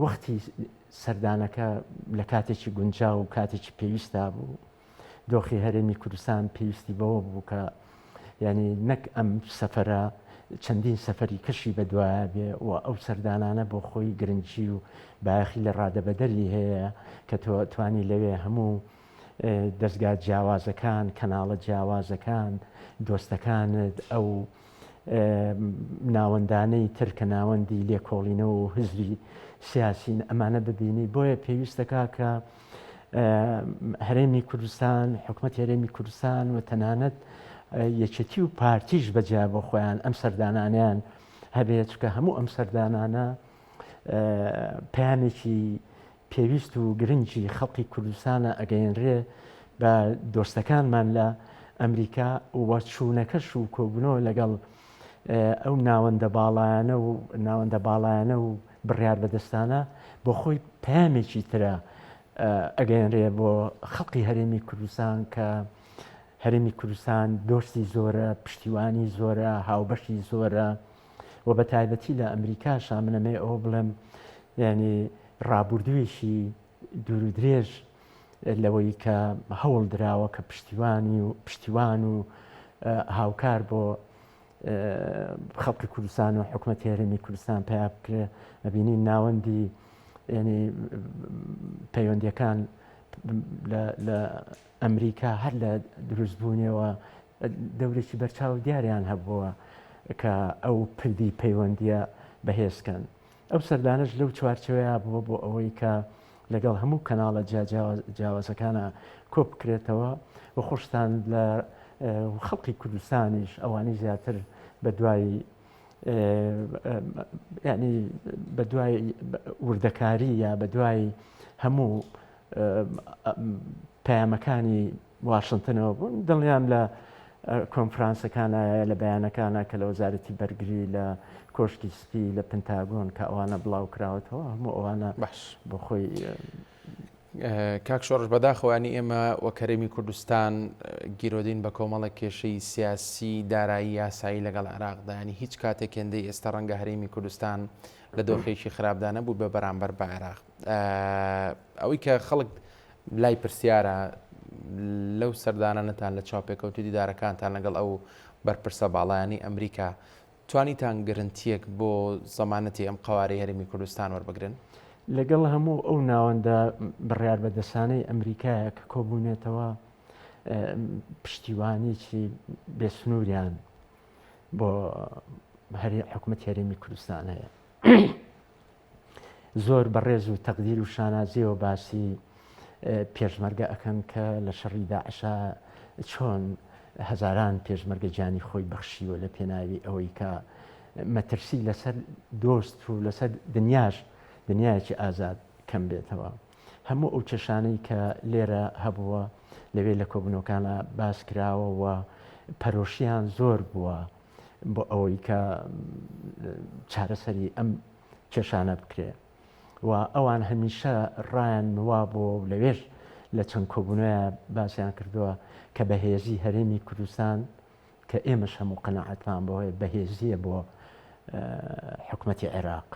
وەختی سەردانەکە لە کاتێکی گونجاو و کاتێکی پێویستا بوو دۆخی هەرێمی کوردستان پێویستی بەوە بوو کە یعنی نەک ئەم سەفرە چەندین سەفەری کەشی بەدوایە بێ و ئەو سەردانانە بۆ خۆی گرنگی و بایەخی لە ڕادەبەدەری هەیە کە تۆ توانی لەوێ هەموو دەستگا جیاوازەکان کەناڵە جیاوازەکان دۆستەکانت ئەو ناوەندانەی تر کە ناوەندی لێکۆڵینەوە و هزری سیاسین ئەمانە ببینی بۆیە پێویستەکە کە هەرێمی کوردستان، حکومەتی هەرێمی کوردستان و تەنانەت یەکێتی و پارتیش بەجیا بۆ خۆیان ئەم سەردانانیان هەبێت چکە هەموو ئەم سەردانانە پەیامێکی پێویست و گرنگی خەڵکی کوردستانە ئەگەیەنرێ بە دۆستەکانمان لە ئەمریکا و چوونەکەش و کۆبوونەوە لەگەڵ ئەو ناوەندە باڵایانە و ناوەندە باڵایانە و بڕیار بەدەستانە بۆ خۆی پەیامێکی ترە ئەگەیەنرێ بۆ خەڵکی هەرێمی کوردستان کە هەرێمی کوردستان دۆستی زۆرە، پشتیوانی زۆرە، هاوبەشی زۆرە و بە تایبەتی لە ئەمریکاشا من ئەمەوێ ئەوە بڵێم یعنی ڕابوردوویەکی دوور و درێژ لەوەی کە هەوڵ دراوە کە پشتیوانی و پشتیوان و هاوکار بۆ خەڵکی کوردستان و حکومەتی هەرێمی کوردستان پیا بکرێ ئەبینین ناوەندی ینی پەیوەندیەکان لە ئەمریکا هەر لە دروستبوونیەوە دەورێکی بەرچاو دیاریان هەبووە. کە ئەو پردی پەیوەندییە بەهێز کەن. ئەو سەردانەش لەو چوارچێوەیە بووە بۆ ئەوەی کە لەگەڵ هەموو کەناڵە جیاوازەکانە کۆ بکرێتەوە و خۆشتان لە خەڵکی کوردستانیش ئەوانەی زیاتر بە دوای ینی بە دوای وردەکاری یا بە دوای هەموو پەیامەکانی واشنتنەوە بوون دڵنیام لە کۆنفرانسەکانە لە بەیانەکانە کە لە وەزارەتی بەرگری لە کۆشکی سپی لە پنتاگۆن کە ئەوانە بڵاو کراوەتەوە هەموو ئەوانە باش بۆ خۆی کاک شۆڕش بەداخەوانی ئێمە وەک هەرێمی کوردستان گیرۆدین بە کۆمەڵێک کێشەی سیاسی دارایی یاسایی لەگەڵ عێراقدا ینی هیچ کاتێک هێندەی ئێستا ڕەنگە هەرێمی کوردستان لە دۆخێکی خراپدا نەبوو بە بەرامبەر بە عێراق ئەوەی کە خەڵک لای پرسیارە لەو سەردانانەتان لە چاوپێکەوتی دیدارەکانتان لەگەڵ ئەو بەرپرسە باڵایانی ئەمریکا توانیتان گرنتیەک بۆ زەمانەتی ئەم قەوارەی هەرێمی کوردستان وەربگرن؟ لەگەڵ هەموو ئەو ناوەندە بڕیاربەدەستانەی ئەمریکایە کە کۆبوونێتەوە پشتیوانیی بێسنووریان بۆ حکومەتی هەرێمی کوردستان هەیە. زۆر بە ڕێز و تەقدیر و شانازیەوە باسی پێشمەرگە ئەکەن کە لە شەڕی داعشا چۆن هەزاران پێشمەرگە گیانی خۆی بەخشیوە لە پێناوی ئەوەی کە مەترسی لەسەر دۆست و لەسەر دنیاش دنیایەکی ئازاد کەم بێتەوە. هەموو ئەو کێشانەی کە لێرە هەبووە لەوێ لە کۆبنەوەکانە باس کراوە و پەرۆشیان زۆر بووە بۆ ئەوەی کە چارەسەری ئەم کێشانە بکرێ و ئەوان هەمیشە ڕایان وابووە و لەوێش لە چەند کۆبوونەوەیە باسیان کردووە کە بەهێزی هەرێمی کوردستان کە ئێمەش هەموو قەناعەتمان بۆ هەیە بەهێزییە بۆ حکومەتی عێراق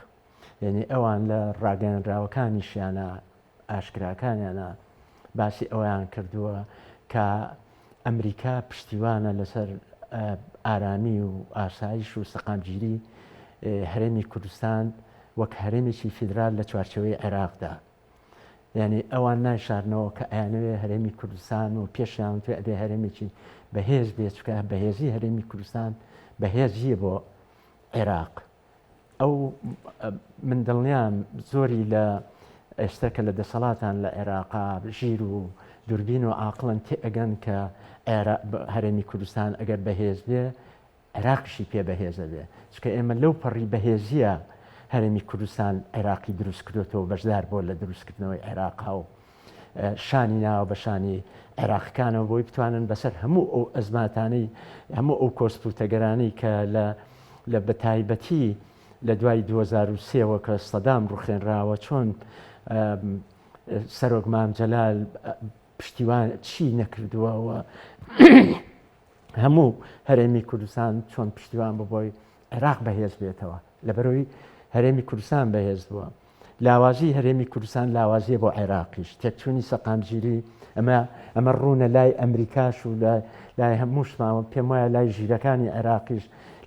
یعنی ئەوان لە ڕاگەیەنراوەکانیشیانە ئاشکراکانیانە باسی ئەوەیان کردووە کە ئەمریکا پشتیوانە لەسەر ئارامی و ئاسایش و سەقامگیری هەرێمی کوردستان وەک هەرێمێکی فیدرال لە چوارچێوەی عێراقدا. یعنی ئەوان نایشارنەوە کە ئەیانەوێ هەرێمی کوردستان و پێشیان وتوێ ئەبێ هەرێمێکی بەهێز بێت چونکە بەهێزی هەرێمی کوردستان بەهێزییە بۆ عێراق. ئەو من دڵنیام زۆری لە ئێستا کە لە دەسەڵاتان لە عێراقا ژیر و دووربین و عاقڵن تێئەگەن کە هەرێمی کوردستان ئەگەر بەهێز بێ عێراقیشی پێ بەهێزە بێ چونکە ئێمە لەو پەڕی بەهێزیە هەرێمی کوردستان عێراقی دروست کردوێتەوە بەشدار بۆ لە دروستکردنەوەی عێراقا و شانی ناوە بە شانی عێراقەکانەوە بۆی بتوانن بەسەر هەموو ئەو ئەزماتانەی هەموو ئەو کۆسپ و تەگەرانەی کە لە لە بەتایبەتی لە دوای 2023ەوە کە سەدام ڕوخێنراوە چۆن سەرۆک مام جەلال پشتیوان چی نەکردووە و هەموو هەرێمی کوردستان چۆن پشتیوان بۆ بۆی عێراق بەهێز بێتەوە لەبەرەوەی هەرێمی کوردستان بەهێز بووە لاوازی هەرێمی کوردستان لاوازیە بۆ عێراقیش تێکچوونی سەقامگیری ئەمە ئەمە ڕوونە لای ئەمریکاش و لە لای هەمووشماوە پێم وایە لای ژیرەکانی عێراقیش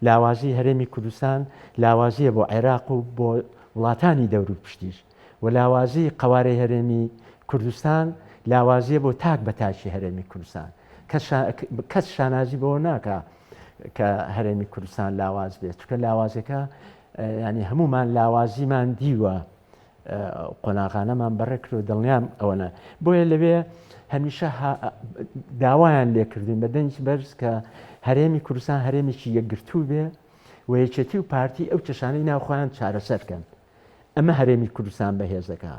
لاوازی هەرێمی کوردستان لاوازیە بۆ عێراق و بۆ وڵاتانی دەور و پشتیش و لاوازی قەوارەی هەرێمی کوردستان لاوازیە بۆ تاک بە تاکی هەرێمی کوردستان کەس شانازی بەوە ناکا کە هەرێمی کوردستان لاواز بێت چونکە لاوازەکە ینی هەمومان لاوازیمان دیوە قۆناغانەمان بەڕێکرد و دڵنیام ئەوەنە بۆیە لەوێ هەمیشە داوایان لێکردین بە دەنگی بەرز کە هەرێمی کوردستان هەرێمێکی یەکگرتوو بێ و یەکێتی و پارتی ئەو کێشانەی ناوخۆیان چارەسەر کەن ئەمە هەرێمی کوردستان بەهێز دەکا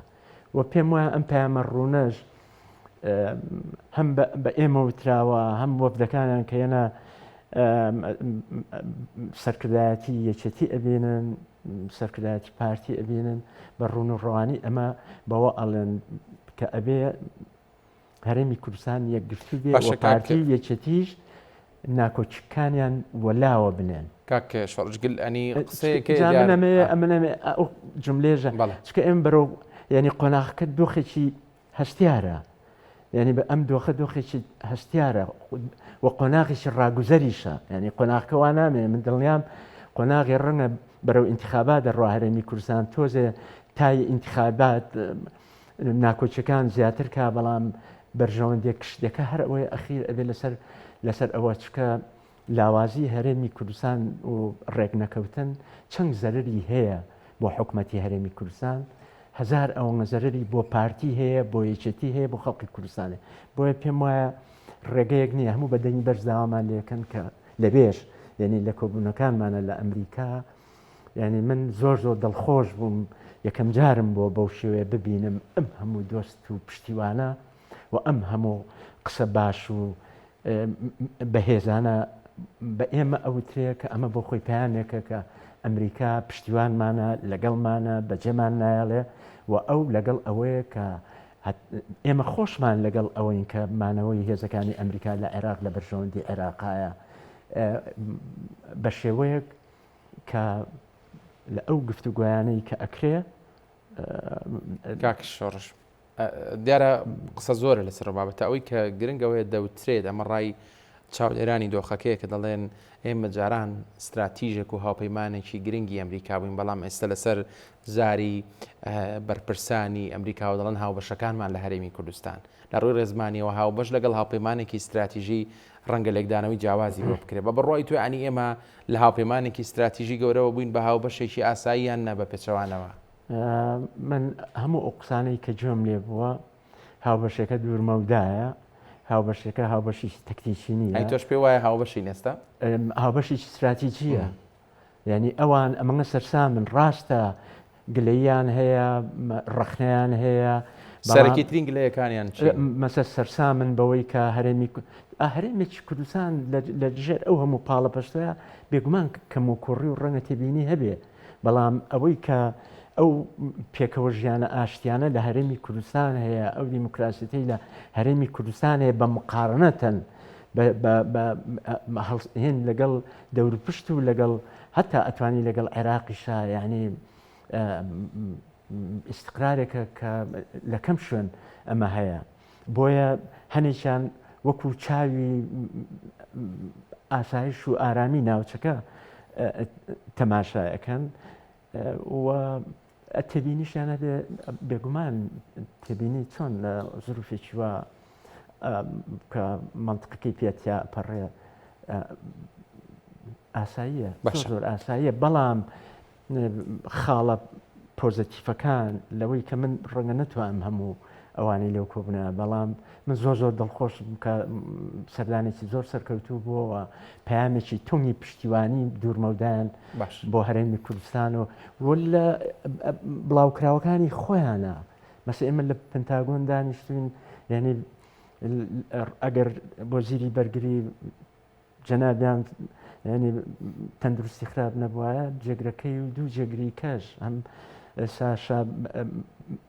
و پێم وایە ئەم پەیامە ڕوونەش هەم بە ئێمە وتراوە هەم وەفدەکانیان کە یەنە سەرکردایەتی یەکێتی ئەبینن سەرکردایەتی پارتی ئەبینن بە ڕوون و ڕەوانی ئەمە بەوە ئەڵێن کە ئەبێ هەرێمی کوردستان یەکگرتوو بێ و پارتی و یەکێتیش ناکۆکیەکانیان وەلاوە بنێن. کاک شۆڕش گل ئەنی قسەیەکەیە جا من ئەمەوێ ئەمن ئەمەوێ ئەو جملێژە چونکە ئێمە بەرەو یعنی قۆناغەکە دۆخێکی هەستیارە یعنی بە ئەم دۆخە دۆخێکی هەستیارە و قۆناغێکی ڕاگوزەریشە یعنی قۆناغەکە وا نامێنێ من دڵنیام قۆناغی ڕەنگە بەرەو ئینتخابات دەڕوا هەرێمی کوردستان تۆزێ تای ئینتخابات ناکۆکیەکان زیاتر کا بەڵام بەرژەوەندیە کشتیەکە هەر ئەوەیە ئەخیر ئەبێ لەسەر لەسەر ئەوە چکە. لاوازی هەرێمی کوردستان و ڕێکنەکەوتن چەند زەرری هەیە بۆ حکومەتی هەرێمی کوردستان، هەزار ئەوەنە زەرری بۆ پارتی هەیە، بۆ یەکێتی هەیە، بۆ خەڵکی کوردستان هەیە. بۆیە پێم وایە ڕێگەیەک نییە هەموو بە دەنگی بەرز داوامان لێکەن کە لەوێش یعنی لە کۆبوونەکانمانە لە ئەمریکا یعنی من زۆر زۆر دڵخۆش بووم یەکەم جارم بۆ بەو شێوەیە ببینم ئەم هەموو دۆست و پشتیوانە و ئەم هەموو قسە باش و بەهێزانە بە ئێمە ئەوترێ کە ئەمە بۆ خۆی پەیامێکە کە ئەمریکا پشتیوانمانە، لەگەڵمانە، بەجێمان نایەڵێ و ئەو لەگەڵ ئەوەیە کە ئێمە خۆشمان لەگەڵ ئەوەین کە مانەوەی هێزەکانی ئەمریکا لە عێراق لە بەرژەوەندی عێراقایە بە شێوەیەک کە لە ئەو گفتوگۆیانەی کە ئەکرێ کاک شۆڕش دیارە قسە زۆرە لەسەر بابەتە ئەوەی کە گرنگەوەیە دەوترێت ئەمە ڕای چاودێرانی دۆخەکەیە کە دەڵێن ئێمە جاران ستراتیژێک و هاوپەیمانێکی گرنگی ئەمریکا بووین بەڵام ئێستا لەسەر زاری بەرپرسانی ئەمریکاوە دەڵێن هاوبەشەکانمان لە هەرێمی کوردستان لە ڕووی ڕێزمانیەوە هاوبەش لەگەڵ هاوپەیمانێکی ستراتیژی ڕەنگە لێکدانەوەی جیاوازی بۆ بکرێت بە بڕوای تۆ ینی ئێمە لە هاوپەیمانێکی ستراتیژی گەورەوە بووین بە هاوبەشێکی ئاساییان نە بە پێچەوانەوە؟ من هەموو ئەو قسانەی کە گوێم لێ بووە هاوبەشەکە دوورمەودایە هاوبەشەکە هاوبەشێکی تەکتیکی نییە. ئەی تۆش پێ وایە هاوبەشین ئێستا؟ هاوبەشێکی ستراتیجییە. یعنی ئەوان ئەمەنە سەرسامن ڕاستە گلەییان هەیە ڕەخنەیان هەیە سەرەکیترین گلەیەکانیان چین؟ مەسە سەرسامن بەوەی کە هەرێمی هەرێمێکی کوردستان لە ژێر ئەو هەموو پاڵەپەستۆیە بێگومان کەموکوڕی و ڕەنگە تێبینی هەبێ بەڵام ئەوەی کە ئەو پێکەوە ژیانە ئاشتیانە لە هەرێمی کوردستان هەیە، ئەو دیموکراسیەتەی لە هەرێمی کوردستان هەیە بە مقارنەتەن هێن لەگەڵ دەوروپشت و لەگەڵ هەتا ئەتوانی لەگەڵ عێراقیشا یعنی ئیستقرارێکە کە لە کەم شوێن ئەمە هەیە. بۆیە هەنێکیان وەکو چاوی ئاسایش و ئارامی ناوچەکە تەماشا ئەکەن و تێبینیشیان هەبێ بێگومان تێبینی چۆن لە زروفێکی وا کە مەنتقەکەی پێ تیا پەڕێ ئاساییە زۆر ئاساییە بەڵام خاڵە پۆزەتیفەکان لەوەی کە من ڕەنگە نەتوانم هەموو ئەوانەی لەو کۆبوونە بەڵام من زۆر زۆر دڵخۆش بووم کە سەردانێکی زۆر سەرکەوتوو بووەوە پەیامێکی تونگی پشتیوانی دوورمەودایان باش بۆ هەرێمی کوردستان و و لە بڵاوکراوەکانی خۆیانە مەسە ئێمە لە پنتاگۆن دانیشتوین یعنی ئەگەر وەزیری بەرگری جەنابیان یانی تەندروستی خراپ نەبوایە جێگرەکەی و دوو جێگری کەش هەم ساشا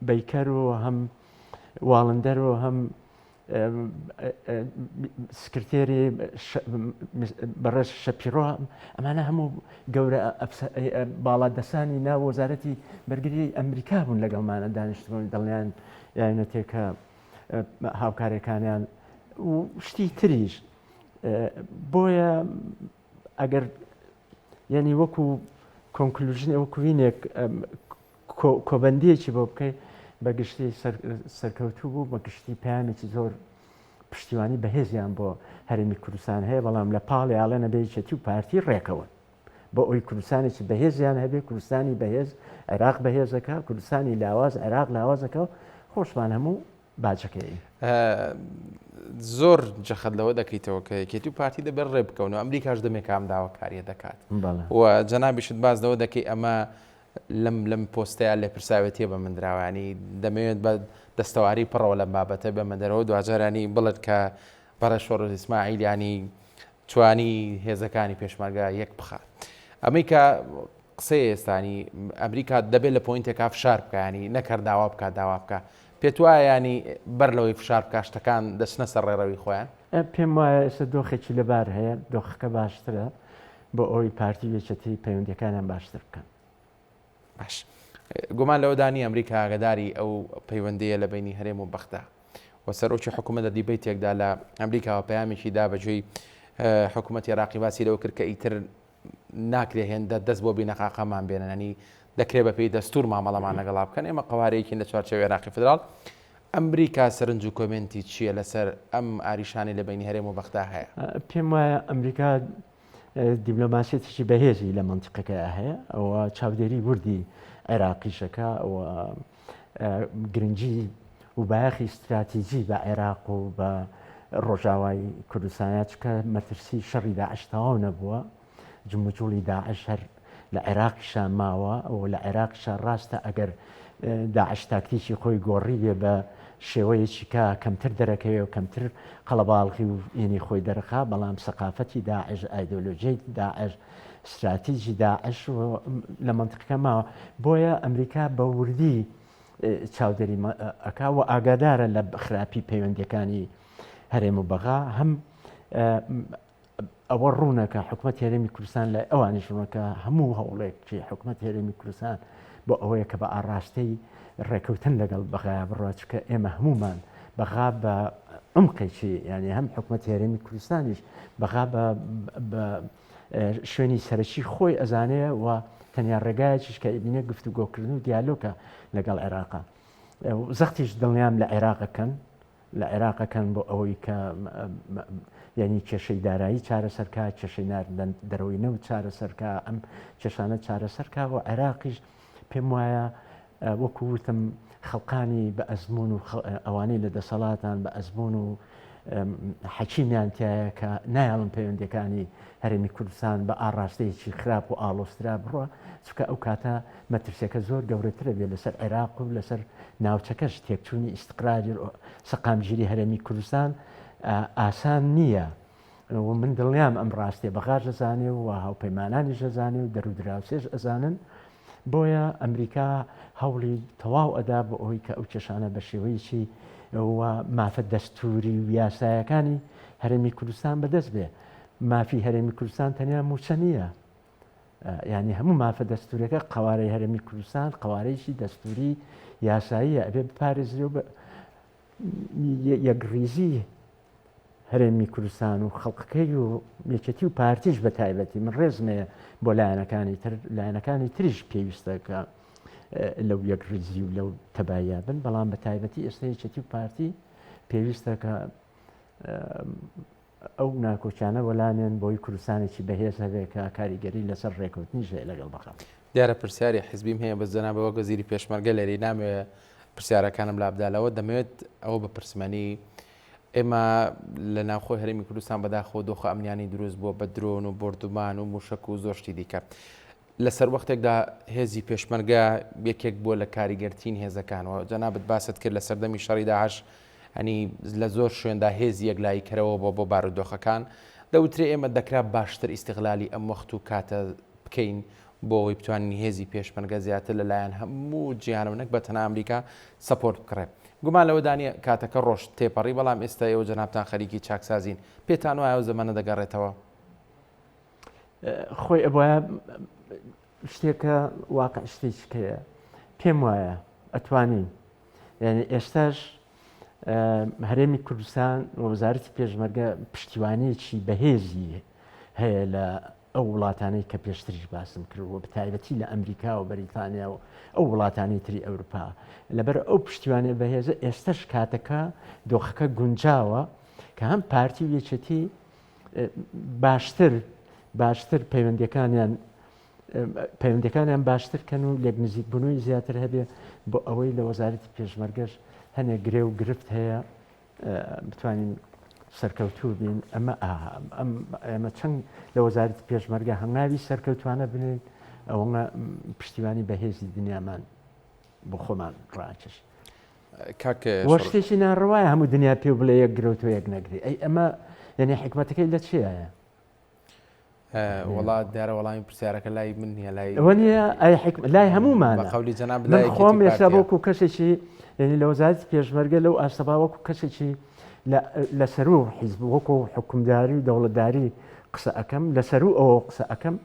بەیکەر و هەم واڵندەر و هەم سکرتێری بەڕێز شەپیرۆ ئەمانە هەموو گەورە باڵا دەسانی ناو وەزارەتی بەرگری ئەمریکا بوون لەگەڵمانە دانیشتبوون دڵیان یاینەتێکە هاوکارەکانیان و شتی تریش بۆیە ئەگەر یعنی وەکو conclusion وەکوینێک کۆبندیەکی بۆ بکەیت بە گشتی سەرکەوتوو بوو بە گشتی پەیامێکی زۆر پشتیوانی بەهێزیان بۆ هەرێمی کوردستان هەیە بەڵام لە پاڵی ئاڵێنە بەیەکێتی و پارتی ڕێکەون بۆ ئەوی کوردستانێکی بەهێزیان هەبێ کوردستانی بەهێز عێراق بەهێزەکە کوردستانی لاواز عێراق لاوازەکە و خۆشمان هەموو باجەکەی. زۆر جەخت لەوە دەکەیتەوە کە یەکێتی و پارتی دەبێت ڕێ بکەون و ئەمریکاش دەمێکە ئەم داواکاریە دەکات و جەنابیشت باس لەوە دەکەی ئەمە لەم لەم پۆستەیە لێپرساوێتیە بە من دراوانی دەمەوێت بە دەستەواری پڕەوە لەم بابەتە بێمە دەرەوە دواجارانی بڵێت کە بەڕێز شۆڕش ئیسماعیل ینی توانی هێزەکانی پێشمەرگە یەک بخات. ئەمەی کە قسەی ئێستانی ئەمریکا دەبێت لە point ێکا فشار بکە ینی نەکەر داوا بکات داوا بکە پێت وایە ینی بەر لەوەی فشار بکە شتەکان دەچنە سەر ڕێڕەوی خۆیان؟ پێم وایە ئێستا دۆخێکی لەبار هەیە دۆخەکە باشترە بۆ ئەوەی پارتی و یەکێتی پەیوەندیەکانیان باشتر بکەن. باش گومان لەوەدا نییە ئەمریکا ئاگاداری ئەو پەیوەندییە لە بەینی هەرێم و بەغدا و سەرۆکی حکوومەت لە debate ێکدا لە ئەمریکاوە پەیامێکی دا بە گوێی حکوومەتی عێراقی باسی لەوە کرد کە ئیتر ناکرێ هێندە دەست بۆ بینەقاقامان بێنن ینی دەکرێت بە پێی دەستور مامەڵەمان لەگەڵا بکەن ئێمە قەوارەیەکین لە چوارچێوەی عێراقی فیدراڵ. ئەمریکا سەرنج و کۆمێنتی چییە لەسەر ئەم ئاریشانەی لە بەینی هەرێم و بەغدا هەیە؟ پێم وایە ئەمریکا دیبلۆماسیەتێکی بەهێزی لە مەنتیقەکەیا هەیە و چاودێری وردی عێراقیش ئەکا و گرنگی و بایەخی ستراتیجی بە عێراق و بە ڕۆژاوای کوردستانە چکە مەترسی شەڕی داعش تەواو نەبووە جموجوڵی داعش هەر لە عێراقیشا ماوە و لە عێراقیشا ڕاستە ئەگەر داعش تاکتیکی خۆی گۆڕی بێ بە شێوەیەکی کە کەمتر دەرەکەوێ و کەمتر قەڵەباڵغی و ینی خۆی دەرخا بەڵام سەقافەتی داعش ئایدۆلۆژیی داعش ستراتیجی داعش لە مەنتقەکە ماوە بۆیە ئەمریکا بە وردی چاودێری ئەکا و ئاگادارە لە خراپی پەیوەندیەکانی هەرێم و بەغا هەم ئەوە ڕوونە کە حکومەتی هەرێمی کوردستان لای ئەوانیش ڕوونە کە هەموو هەوڵێکی حکومەتی هەرێمی کوردستان بۆ ئەوەیە کە بە ئاڕاستەی ڕێکەوتن لەگەڵ بەغایا بڕوا چکە ئێمە هەمومان بەغا بە عمقێکی یعنی هەم حکومەتی هەرێمی کوردستانیش بەغا بە بە شوێنی سەرەکی خۆی ئەزانێ و تەنیا ڕێگایەکیش کە ئەیبینێ گفتوگۆکردن و دیالۆکە لەگەڵ عێراقا زەختیش دڵنیام لە عێراقەکەن لە عێراق ئەکەن بۆ ئەوەی کە یعنی کێشەی دارایی چارەسەر کا، کێشەی ناردنە دەرەوەی نەوت چارەسەر کا، ئەم کێشانە چارەسەر کا و عێراقیش پێم وایە وەکو وتم خەڵقانی بە ئەزموون و ئەوانەی لە دەسەڵاتان بە ئەزموون و حەکیمیان تایە کە نایەڵن پەیوەندیەکانی هەرێمی کوردستان بە ئاڕاستەیەکی خراپ و ئاڵۆزترا بڕوا چونکە ئەو کاتە مەترسیەکە زۆر گەورەترە بێ لەسەر عێراق و لەسەر ناوچەکەش تێکچوونی ئیستقراری سەقامگیری هەرێمی کوردستان ئاسان نییە و من دڵنیام ئەم ڕاستیە بەغاش ئەزانێ و هاوپەیمانانیش ئەزانێ و دەرودراوسێش ئەزانن بۆیە ئەمریکا هەوڵی تەواو ئەدا بۆ ئەوەی کە ئەو کێشانە بە شێوەیەکی و مافە دەستوری و یاسایەکانی هەرێمی کوردستان بەدەست بێ مافی هەرێمی کوردستان تەنیا موچە نییە یانی هەموو مافە دەستوریەکە قەوارەی هەرێمی کوردستان قەوارەیەکی دەستوری یاساییە ئەبێ بپارێزرێ و یەکڕیزی هەرێمی کوردستان و خەڵکەکەی و یەکێتی و پارتیش بە تایبەتی من ڕێزمەیە بۆ لایەنەکانی تر لایەنەکانی تریش پێویستە کە لەو یەکڕیزی و لەو تەبایە بن بەڵام بە تایبەتی ئێستا یەکێتی و پارتی پێویستە کە ئەو ناکۆکیانە وەلانێن بۆی کوردستانێکی بەهێز هەبێ کە کاریگەری لەسەر ڕێکەوتنیش هەیە لەگەڵ بەغا. دیارە پرسیاری حیزبیم هەیە بەس جەنابت وەک وەزیری پێشمەرگە لێرەی نامەوێ پرسیارەکانم لابدا لەوە دەمەوێت ئەوە بپرسمەنی ئێمە لە ناوخۆی هەرێمی کوردستان بەداخەوە دۆخە ئەمنیانی دروست بووە بە درۆن و بۆردومان و موشک و زۆر شتی دیکە لە سەروەختێکدا هێزی پێشمەرگە یەکێک بووە لە کاریگەرترین هێزەکان و جەنابت باست کرد لە سەردەمی شەڕی داعش ئەنی لە زۆر شوێندا هێزی یەکلاییکەرەوە بۆ بۆ بارودۆخەکان دەوترێ ئێمە دەکرا باشتر ئیستغلالی ئەم وەخت و کاتە بکەین بۆ ئەوەی بتوانین هێزی پێشمەرگە زیاتر لەلایەن هەموو جیهانەوە نەک بە تەنها ئەمریکا support بکڕێ گومان لەوەدا نییە کاتەکە ڕۆشت تێپەڕی بەڵام ئێستا ئێوە جەنابتان خەریکی چاکسازین پێتان وایە ئەو زەمەنە دەگەڕێتەوە؟ خۆی ئەبواە شتێکە واقع شتێکەیە پێم وایە ئەتوانین یعنی ئێستاش هەرێمی کوردستان و وەزارەتی پێشمەرگە پشتیوانیەکی بەهێزی هەیە لە ئەو وڵاتانەی کە پێشتریش باسم کرد و بەتایبەتی لە ئەمریکا و بەریتانیا و ئەو وڵاتانی تری ئەوروپا لەبەر ئەو پشتیوانە بەهێزە ئێستش کاتەکە دۆخەکە گونجاوە کە هەم پارتی و یەکێتی باشتر باشتر پەیوەندەکانیان پەیوەندەکانیان باشتر کەن و لێک نزیک بوونەوەی زیاتر هەبێ بۆ ئەوەی لە وەزارەتی پێشمەرگەش هەنێک گرێ و گرفت هەیە بتوانین سەرکەوتوو بین ئەمە ئەم ئێمە چەند لە وەزارەتی پێشمەرگە هەنگاوی سەرکەوتوانە بنین ئەوەنە پشتیوانی بەهێزی دنیامان بۆ خۆمان ڕاکێش کاک وە شتێکی ناڕەوایە هەموو دنیا پێ بڵێ یەک گرە و تۆ یەک نەگری ئەی ئەمە یعنی حکمەتەکەی لە چیایە؟ وەڵا دیارە وەڵامی پرسیارەکە لای من نییە لای ئەوە نییە ئەی حکم لای هەموومان بە قەولی جەناب من لای خۆم یەکێتی ئێستا پارتیە. وەکو کەسێکی یعنی لە وەزارەتی پێشمەرگە لەو ئاستەبا وەکو کەسێکی لە سەروو حیزب وەکو حکومداری و دەوڵەتداری قسە ئەکەم لە سەروو ئەوە قسە ئەکەم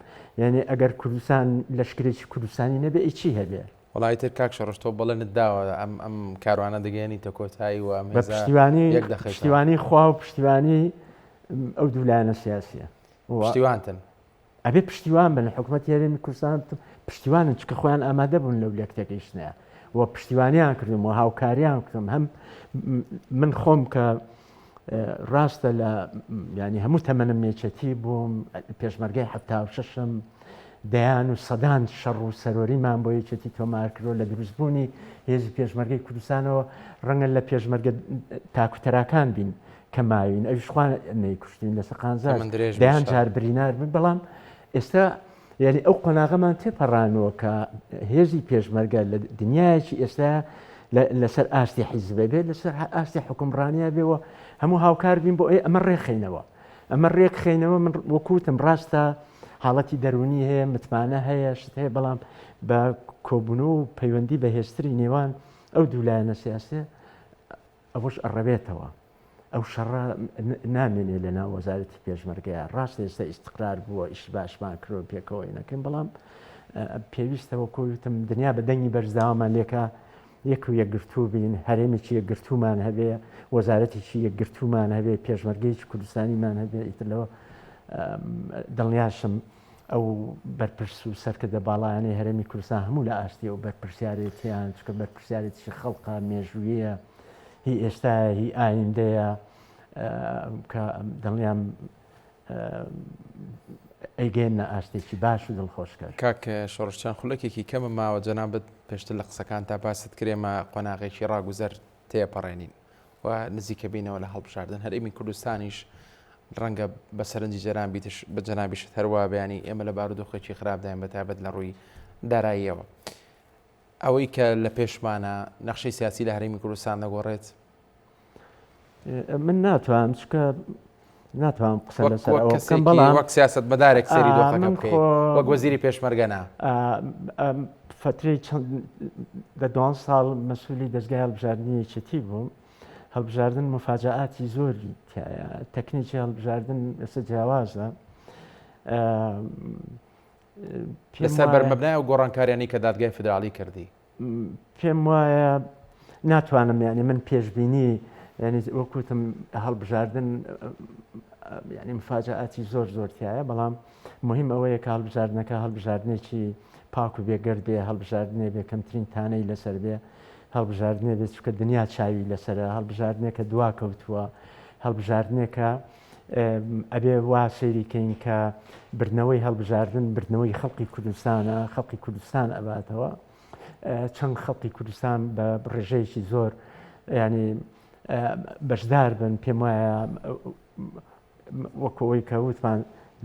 یعنی ئەگەر کوردستان لەشکرێکی کوردستانی نەبێ ئەی چی هەبێ؟ وەڵا ئیتر کاک شۆڕش تۆ بەڵێنت داوە ئەم ئەم کاروانە دەگەیەنیتە کۆتایی و ئەم بە هێزە پشتیوانی یەک دەخەیتەوە. پشتیوانی خوا و پشتیوانی ئەو دوو لایەنە سیاسیە و پشتیوانتن. ئەبێ پشتیوان بن حکومەتی هەرێمی کوردستان پشتیوانن چونکە خۆیان ئامادە بوون لەو لێکتێگەیشتنەیە و. و پشتیوانیان کردم و هاوکاریان کردم هەم من خۆم کە ڕاستە لە ینی هەموو تەمەنم یەکێتی بووم پێشمەرگەی حەفتا و شەشم دەیان و سەدان شەڕ و سەرۆریمان بۆ یەکێتی تۆمار کردو لە دروستبوونی هێزی پێشمەرگەی کوردستانەوە ڕەنگە لە پێشمەرگە تاکوتەراکان بین کە ماوین ئەویش خوا نەیکوشتین لەسەر قانزاج تەمەن درێژ بی دەیان شەڕ. جار برینار بووین بەڵام ئێستا یعنی ئەو قۆناغەمان تێپەڕانووە کە هێزی پێشمەرگە لە دنیایەکی ئێستا لەسەر ئاستی حیزبە بێت لەسەر ئاستی حکومڕانیا بێ و هەموو هاوکار بین بۆ ئەی ئەمە ڕێخینەوە ئەمە ڕێکخەینەوە من وەکوتم ڕاستە حاڵەتی دەرونی هەیە متمانە هەیە شت هەیە بەڵام بە کۆبوونەوە و پەیوەندی بەهێزتری نێوان ئەو دوو لایەنە سیاسیە ئەوەش ئەڕەوێتەوە ئەو شەڕە نامێنێ لە ناو وەزارەتی پێشمەرگەیە ڕاستە ئێستا ئیستقرار بووە ئیش باشمان کرۆ پێکەوەی نەکەین بەڵام پێویستە وەکو وتم دنیا بە دەنگی بەرز داوامان لێکا یەک و یەکگرتوو بین هەرێمێکی یەکگرتوومان هەبێ وەزارەتێکی یەکگرتوومان هەبێ پێشمەرگەیەکی کوردستانیمان هەبێ ئیتر لەوە دڵنیاشم ئەو بەرپرس و سەرکردە باڵایانەی هەرێمی کوردستان هەموو لە ئاستی ئەو بەرپرسیارێتیان چونکە بەرپرسیارێتی خەڵقە مێژوویە هی ئێستایە هی ئایندەیە کە دڵنیام ئەیگەیەننە ئاستێکی باش و دڵخۆشکەر. کاک شۆڕش چەند خولەکێکی کەمم ماوە جەنابت پێشتر لە قسەکانتا باست کرد ئێمە قۆناغێکی ڕاگوزەر تێپەڕێنین و نزیکە بینەوە لە هەڵبژاردن هەرێمی کوردستانیش ڕەنگە بە سەرنجی جەنابیتش بە جەنابیشت هەروە بەیانی ئێمە لە بارودۆخێکی خراپداین بە تایبەت لە ڕووی داراییەوە ئەوەی کە لە پێشمانە نەخشەی سیاسی لە هەرێمی کوردستان دەگۆڕێت من ناتوانم چکە ناتوانم قسە لەسەر ئەوە بکەم بەڵام وەک سیاسەتمەدارێک سەیری دۆخەکە بکەی وەک وەزیری پێشمەرگە نا. فەترەی چەند دە دوان ساڵ مەسوولی دەزگای هەڵبژاردنی یەکێتی بووم هەڵبژاردن مفاجەئاتی زۆری تایە تەکنیکی هەڵبژاردن ئێستا جیاوازە لەسەر بەرمەبنای ئەو گۆڕانکاریانەی کە دادگای فیدراڵی کردی. پێم وایە ناتوانم یعنی من پێشبینی یعنی وەکوتم هەڵبژاردن یعنی مفاجاتی زۆر زۆر تایە بەڵام مهم ئەوەیە کە هەڵبژاردنەکە هەڵبژاردنێکی پاک و بێگەرد بێ هەڵبژاردنێ بێ کەمترین تانەی لەسەر بێ هەڵبژاردنێ بێت چکە دنیا چاوی لەسرە هەڵبژاردنێکە دوا کەوتووە هەڵبژاردنێکە ئەبێ وا سەیری کەین کە بردنەوەی هەڵبژاردن بردنەوەی خەڵکی کوردستانە، خەڵکی کوردستان ئەباتەوە. چەند خەڵکی کوردستان بە ڕێژەیەکی زۆر ینی بەشدار بن پێم وایە وەکو ئەوەی کە وتمان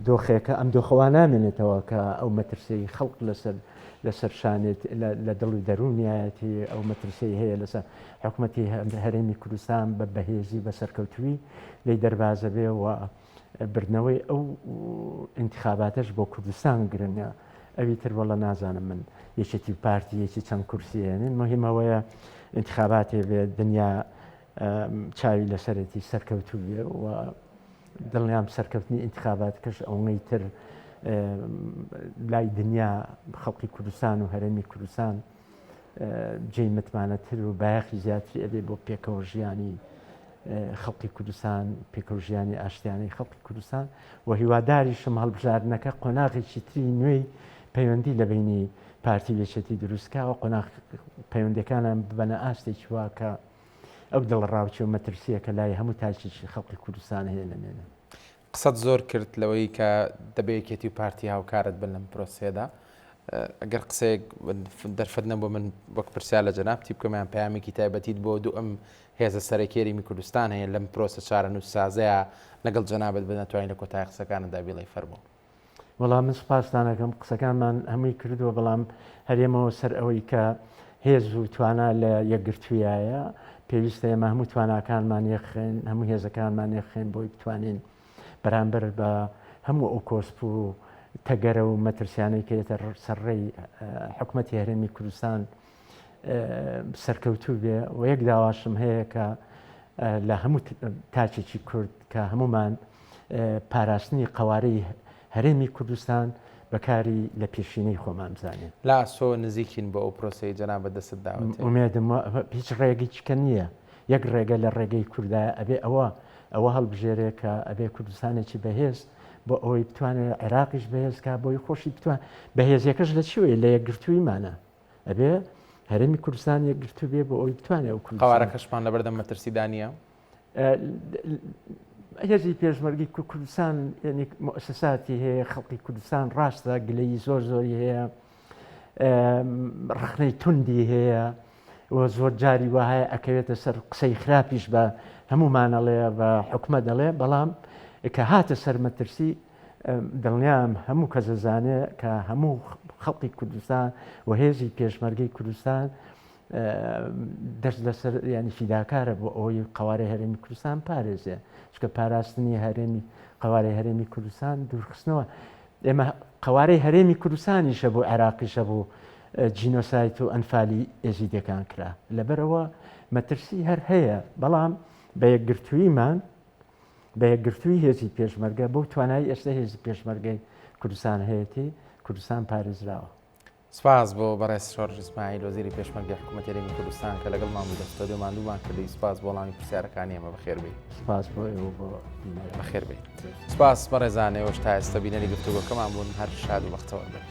دۆخێکە ئەم دۆخەوە نامێنێتەوە کە ئەو مەترسی خەڵک لەسەر لەسەر شانێت لە دڵ و دەروونیایەتی ئەو مەترسیی هەیە لەسەر حکومەتی هەرێمی کوردستان بە بەهێزی بە سەرکەوتووی لێی دەربازە بێ و بردنەوەی ئەو ئینتخاباتەش بۆ کوردستان گرنگە ئەوی تر وەڵە نازانم من یەکێتی و پارتی یەکی چەند کورسی هێنن مهم ئەوەیە ئینتخاباتێ بێ دنیا چاوی لەسەرێتی سەرکەوتوو بێ و دڵنیام سەرکەوتنی ئینتخاباتکەش ئەوەی تر لای دنیا خەڵکی کوردستان و هەرێمی کوردستان جێی متمانەتر و بایەخی زیاتری ئەبێ بۆ پێکەوە ژیانی خەڵکی کوردستان پێکەوە ژیانی ئاشتیانەی خەڵکی کوردستان و هیواداریشم هەڵبژاردنەکە قۆناغێکی تری نوێی پەیوەندی لە بینی پارتی و یەکێتی دروستکاوە قۆناغ پەیوەندەکانیان ببەنە ئاستێکی وا کە ئەو دڵەڕاوکێ و مەترسییە کە لای هەموو تاکێکی خەڵکی کوردستان هەیە نەمێنێ. قسەت زۆر کرد لەوەی کە دەبێ یەکێتی و پارتی هاوکارت بن لەم پرۆسەیەدا ئەگەر قسەیەک دەرفەت نەبوو من وەک پرسیار لە جەنابتی بکەم یان پەیامێکی تایبەتیت بۆ دوو ئەم هێزە سەرەکی هەرێمی کوردستان هەیە لەم پرۆسە چارەنووسسازەیە لەگەڵ جەنابت بن ئەتوانی لە کۆتایی قسەکانتدا بیڵێی فەرموو. وەڵا من سوپاستان ئەکەم قسەکانمان هەمووی کردووە بەڵام هەرێمەوە سەر ئەوەی کە هێز و توانا لە یەکگرتوویایە پێویستە ئێمە هەموو تواناکانمان یەکخەین هەموو هێزەکانمان یەکخەین بۆی بتوانین بەرامبەر بە هەموو ئەو کۆسپ و تەگەرە و مەترسیانەی کە یەتە سەر ڕێی حکومەتی هەرێمی کوردستان سەرکەوتوو بێ و یەک داواشم هەیە کە لە هەموو تاکێکی کورد کە هەمومان پاراستنی قەوارەی هەرێمی کوردستان بە کاری لە پێشینەی خۆمان بزانین. لە ئاسۆ نزیکین بۆ ئەو پرۆسەی جەنابت دەستت داوەتێ؟ ئومێدم هیچ ڕێگەیەکە نییە، یەک ڕێگە لە ڕێگەی کوردایە ئەبێ ئەوە ئەوە هەڵبژێرێ کە ئەبێ کوردستانێکی بەهێز بۆ ئەوەی بتوانێت عێراقیش بەهێز کا بۆی خۆشی بتوان بەهێزیەکەش لە چیوەیە لە یەکگرتوویمانە. ئەبێ. هەرێمی کوردستان یەکگرتوو بێ بۆ ئەوی بتوانێت ئەو کوردستان قەوارەکەشمان لەبەردەم مەترسیدا نییە؟ هێزی پێشمەرگی کوردستان یعنی موسساتی هەیە خەڵکی کوردستان ڕاستە گلەیی زۆر زۆری هەیە ڕخنەی توندی هەیە و زۆر جاری وهایە ئەکەوێتە سەر قسەی خراپیش بە هەمومانەڵێ بە حکومە دەڵێ بەڵام کە هاتە سەر مەترسی دڵنیام هەموو کەس دەزانێ کە هەموو خەڵکی کوردستان و هێزی پێشمەرگەی کوردستان دەست لەسەر ینی فیداکارە بۆ ئەوەی قوارەی هەرێمی کوردستان پارێزێ چکە پاراستنی هەرێمی قوارەی هەرێمی کوردستان دوورخستنەوە ئێمە قوارەی هەرێمی کوردستانیشە بۆ عێراقیشە بوو جینۆسایت و ئەنفالی ئێزیدەکان کرا لەبەرەوە مەترسی هەر هەیە بەڵام بە یەکگرتوویمان بە یەکگرتووی هێزی پێشمەرگە بەو توانای ئێستا هێزی پێشمەرگەی کوردستان هەیەتی کوردستان پارێزراوە. سپاس بۆ بەڕێز شۆڕش ئیسماعیل وەزیری پێشمەرگەی حکوومەتی هەرێمی کوردستان کە لەگەڵمان بوو لە ستۆدیۆ ماندوومان کردی سپاس بۆ وەڵامی پرسیارەکانی ئێمە بەخێر بێی. سپاس بۆ ئێوە بۆ بینەران. بەخێر بێی. سپاس بەڕێزان ئێوەش تا ئێستا بینەری گفتوگۆکەمان بوون هەر شاد و بەختەوەر بن.